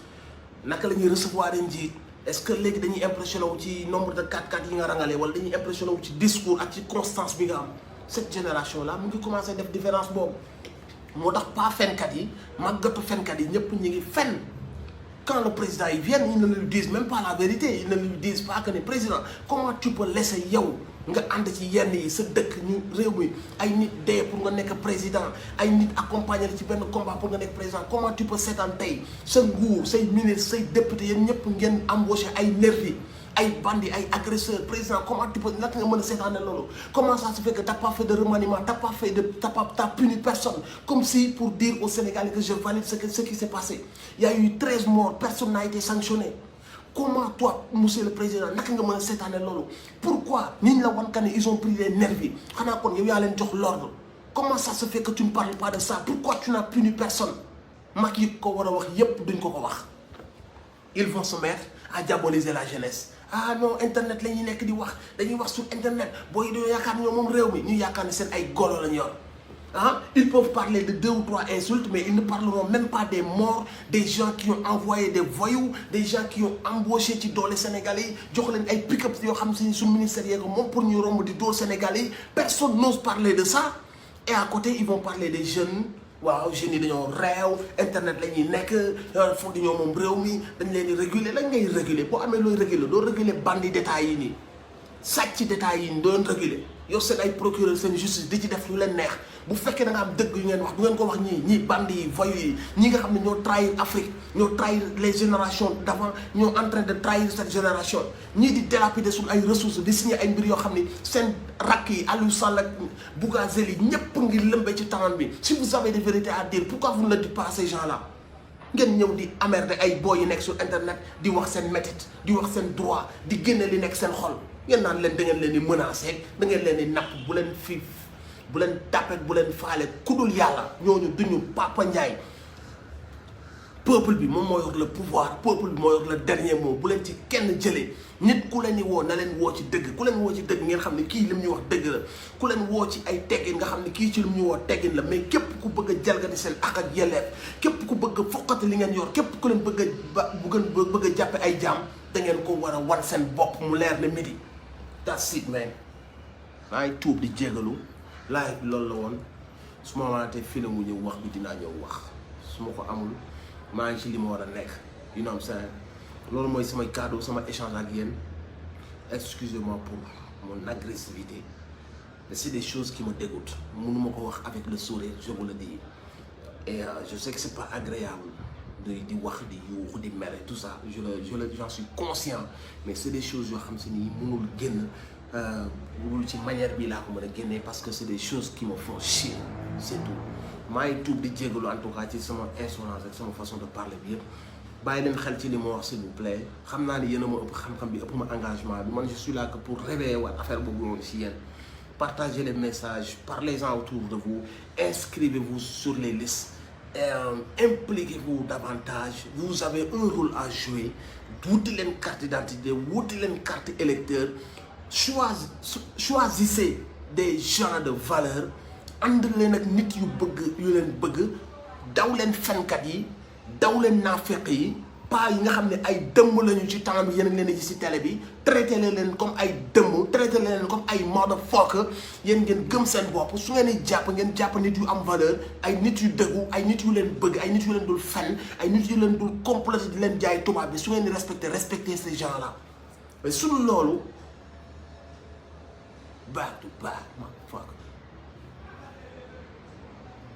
naka la ñuy recevoir njiit est-ce que léegi dañuy impressionné wu ci nombre de 4x4 yi nga rangalee wala dañuy impressionné wu ci discours ak ci constance bi nga am cette génération là mu ngi commencé def différence boobu moo tax pas fenkat yi màggatu fenkat yi ñëpp ñu ngi fen quand le président yi vient ils ne lui disent même pas la vérité ils ne lui disent pas que ne président comment tu peux laisser yow nga ànd ci yenn yi sa dëkk ñu réew mi ay nit dee pour nga nekk président ay nit accompagner ci benn combat pour nga nekk président comment tu peux seetaan tey sa nguur say ministre say député yéen ñëpp ngeen embauché ay nervi ay bandits ay agresseurs président comment tu peux naka nga mën a seetaane loolu comment ça se fait que t'as pas fait de remaniement t'as puni personne comme si pour dire aux Sénégalais que je valide ce qui s'est passé il y a eu 13 morts personne n'a été sanctionné. Comment toi, monsieur le président, naka nga mën a seetaane loolu pourquoi ñi la wan ka ne ils ont pris les nervis xanaa kon yow yaa leen jox l'ordre comment ça se fait que tu ne parles pas de ça pourquoi tu n'as puni personne mag yi ko war a wax yépp duñ ko ko wax ils vont se mettre à diaboliser la jeunesse. Ah non, internet la ñuy nekk di wax dañuy wax sur internet booy yi dañoo yaakaar ñoom moom réew mi ñu yaakaar ne seen ay golo lañ yor. Ah, ils peuvent parler de 2 ou 3 insultes, mais ils ne parleront même pas des morts, des gens qui ont envoyé des voyous, des gens qui ont embauché ci doole Sénégalais, jox leen ay pick-up yoo xam si suñu ministère yeeg moom pour ñu romb di dóor Sénégalais. Personne n'ose parler de ça. Et à côté, ils vont parler des jeunes. Waaw jeunes yi dañoo réew internet la ñuy nekk foog di ñoo moom réew mi dañ leen di réguler lañ ngay réguler boo amee looy réguler doo réguler bandi d'état yi nii sàcc d'état yi nii doon réguler yow seen ay procureur seen justice di ci def lu leen neex bu fekkee da nga am dëgg yu ngeen wax du ngeen ko wax ñii bandi yi voyous yi ñi nga xam ne ñoo trahir Afrique ñoo trahir les générations d'avant ñoo en train de trahir cette génération ñii di délapider suñu ay ressources di signer ay mbir yoo xam ni seen rakk yi Aliou Sall ak Bougazelli ñépp ngi lëmbee ci temps bi. Si vous avez des vérités à dire pourquoi vous ne le dites pas à ces gens-là ngeen ñëw di emmerder ay boy yi nekk sur internet di wax seen métit di wax seen droit di génne li nekk seen xol ngeen naan leen da ngeen leen di menacer da ngeen leen di napp bu leen fi bu leen tapet bu leen faale kudul yàlla ñooñu duñu Papa Ndiaye. Peuple bi moom moo yor le pouvoir peuple bi moo yor le dernier mot bu leen ci kenn jëlee nit ku leen di woo na leen woo ci dëgg ku leen woo ci dëgg ngeen xam ne kii lim ñu wax dëgg la ku leen woo ci ay teggin nga xam ne kii ci lim ñu woo teggin la mais képp ku bëgg a jalgati seen ak ak yelleef képp ku bëgg a foqati li ngeen yor képp ku leen bëgg a bëgg a jàppe ay jaam da ngeen ko war a wan seen bopp mu leer ne midi. That's it man maa ngi tuub di jégalu live loolu la woon su ma waatee film mu ñëw wax bi dinaa ñëw wax su ma ko amul maa ngi ci li ma war a nekk you know what I'm saying loolu mooy samay cadeau sama échange ak yéen excusez-moi pour mon agressivité mais c'est des choses qui me dégoûtent mënuma ko wax avec le sourire je vous le dis et je sais que c'est pas agréable di wax di yuuxu di mere tout ça j'en suis conscient mais c'est des choses yoo xam si ni mënul génn wul ci manière bii laa ko mën a génnee parce que c'est des choses qui me font chier c'est tout maa ngi tuub di jégalu en tout cas ci sama insolence ak sama façon de parler bi yëpp bàyyi leen xel ci li ma wax s'il vous plaît xam naa ni yéen a ma ëpp xam-xam bi ëpp ma engagement bi man je suis là que pour réveiller waat affaire boobu noonu si yéen partagez les messages parlez-en autour de vous inscrivez-vous sur les listes impliquez-vous davantage vous avez un rôle à jouer wuti leen carte d'identité wuti leen carte électeur choisissez des gens de valeur ànd leen ak nit yu leen bëgg daw leen fenkat yi daw leen naafeq yi pas yi nga xam ne ay dëmm lañu ci temps bi yéen a ngi leen a gis ci télé bi traité leen comme ay dëmm traité leen comme ay motherfucker yéen ngeen gëm seen bopp su ngeen di jàpp ngeen jàpp nit yu am valeur ay nit yu dëggu ay nit yu leen bëgg ay nit yu leen dul fen ay nit yu leen dul complété di leen jaay tubaab bi su ngeen di respecter ces gens là mais suñu loolu back to back motherfucker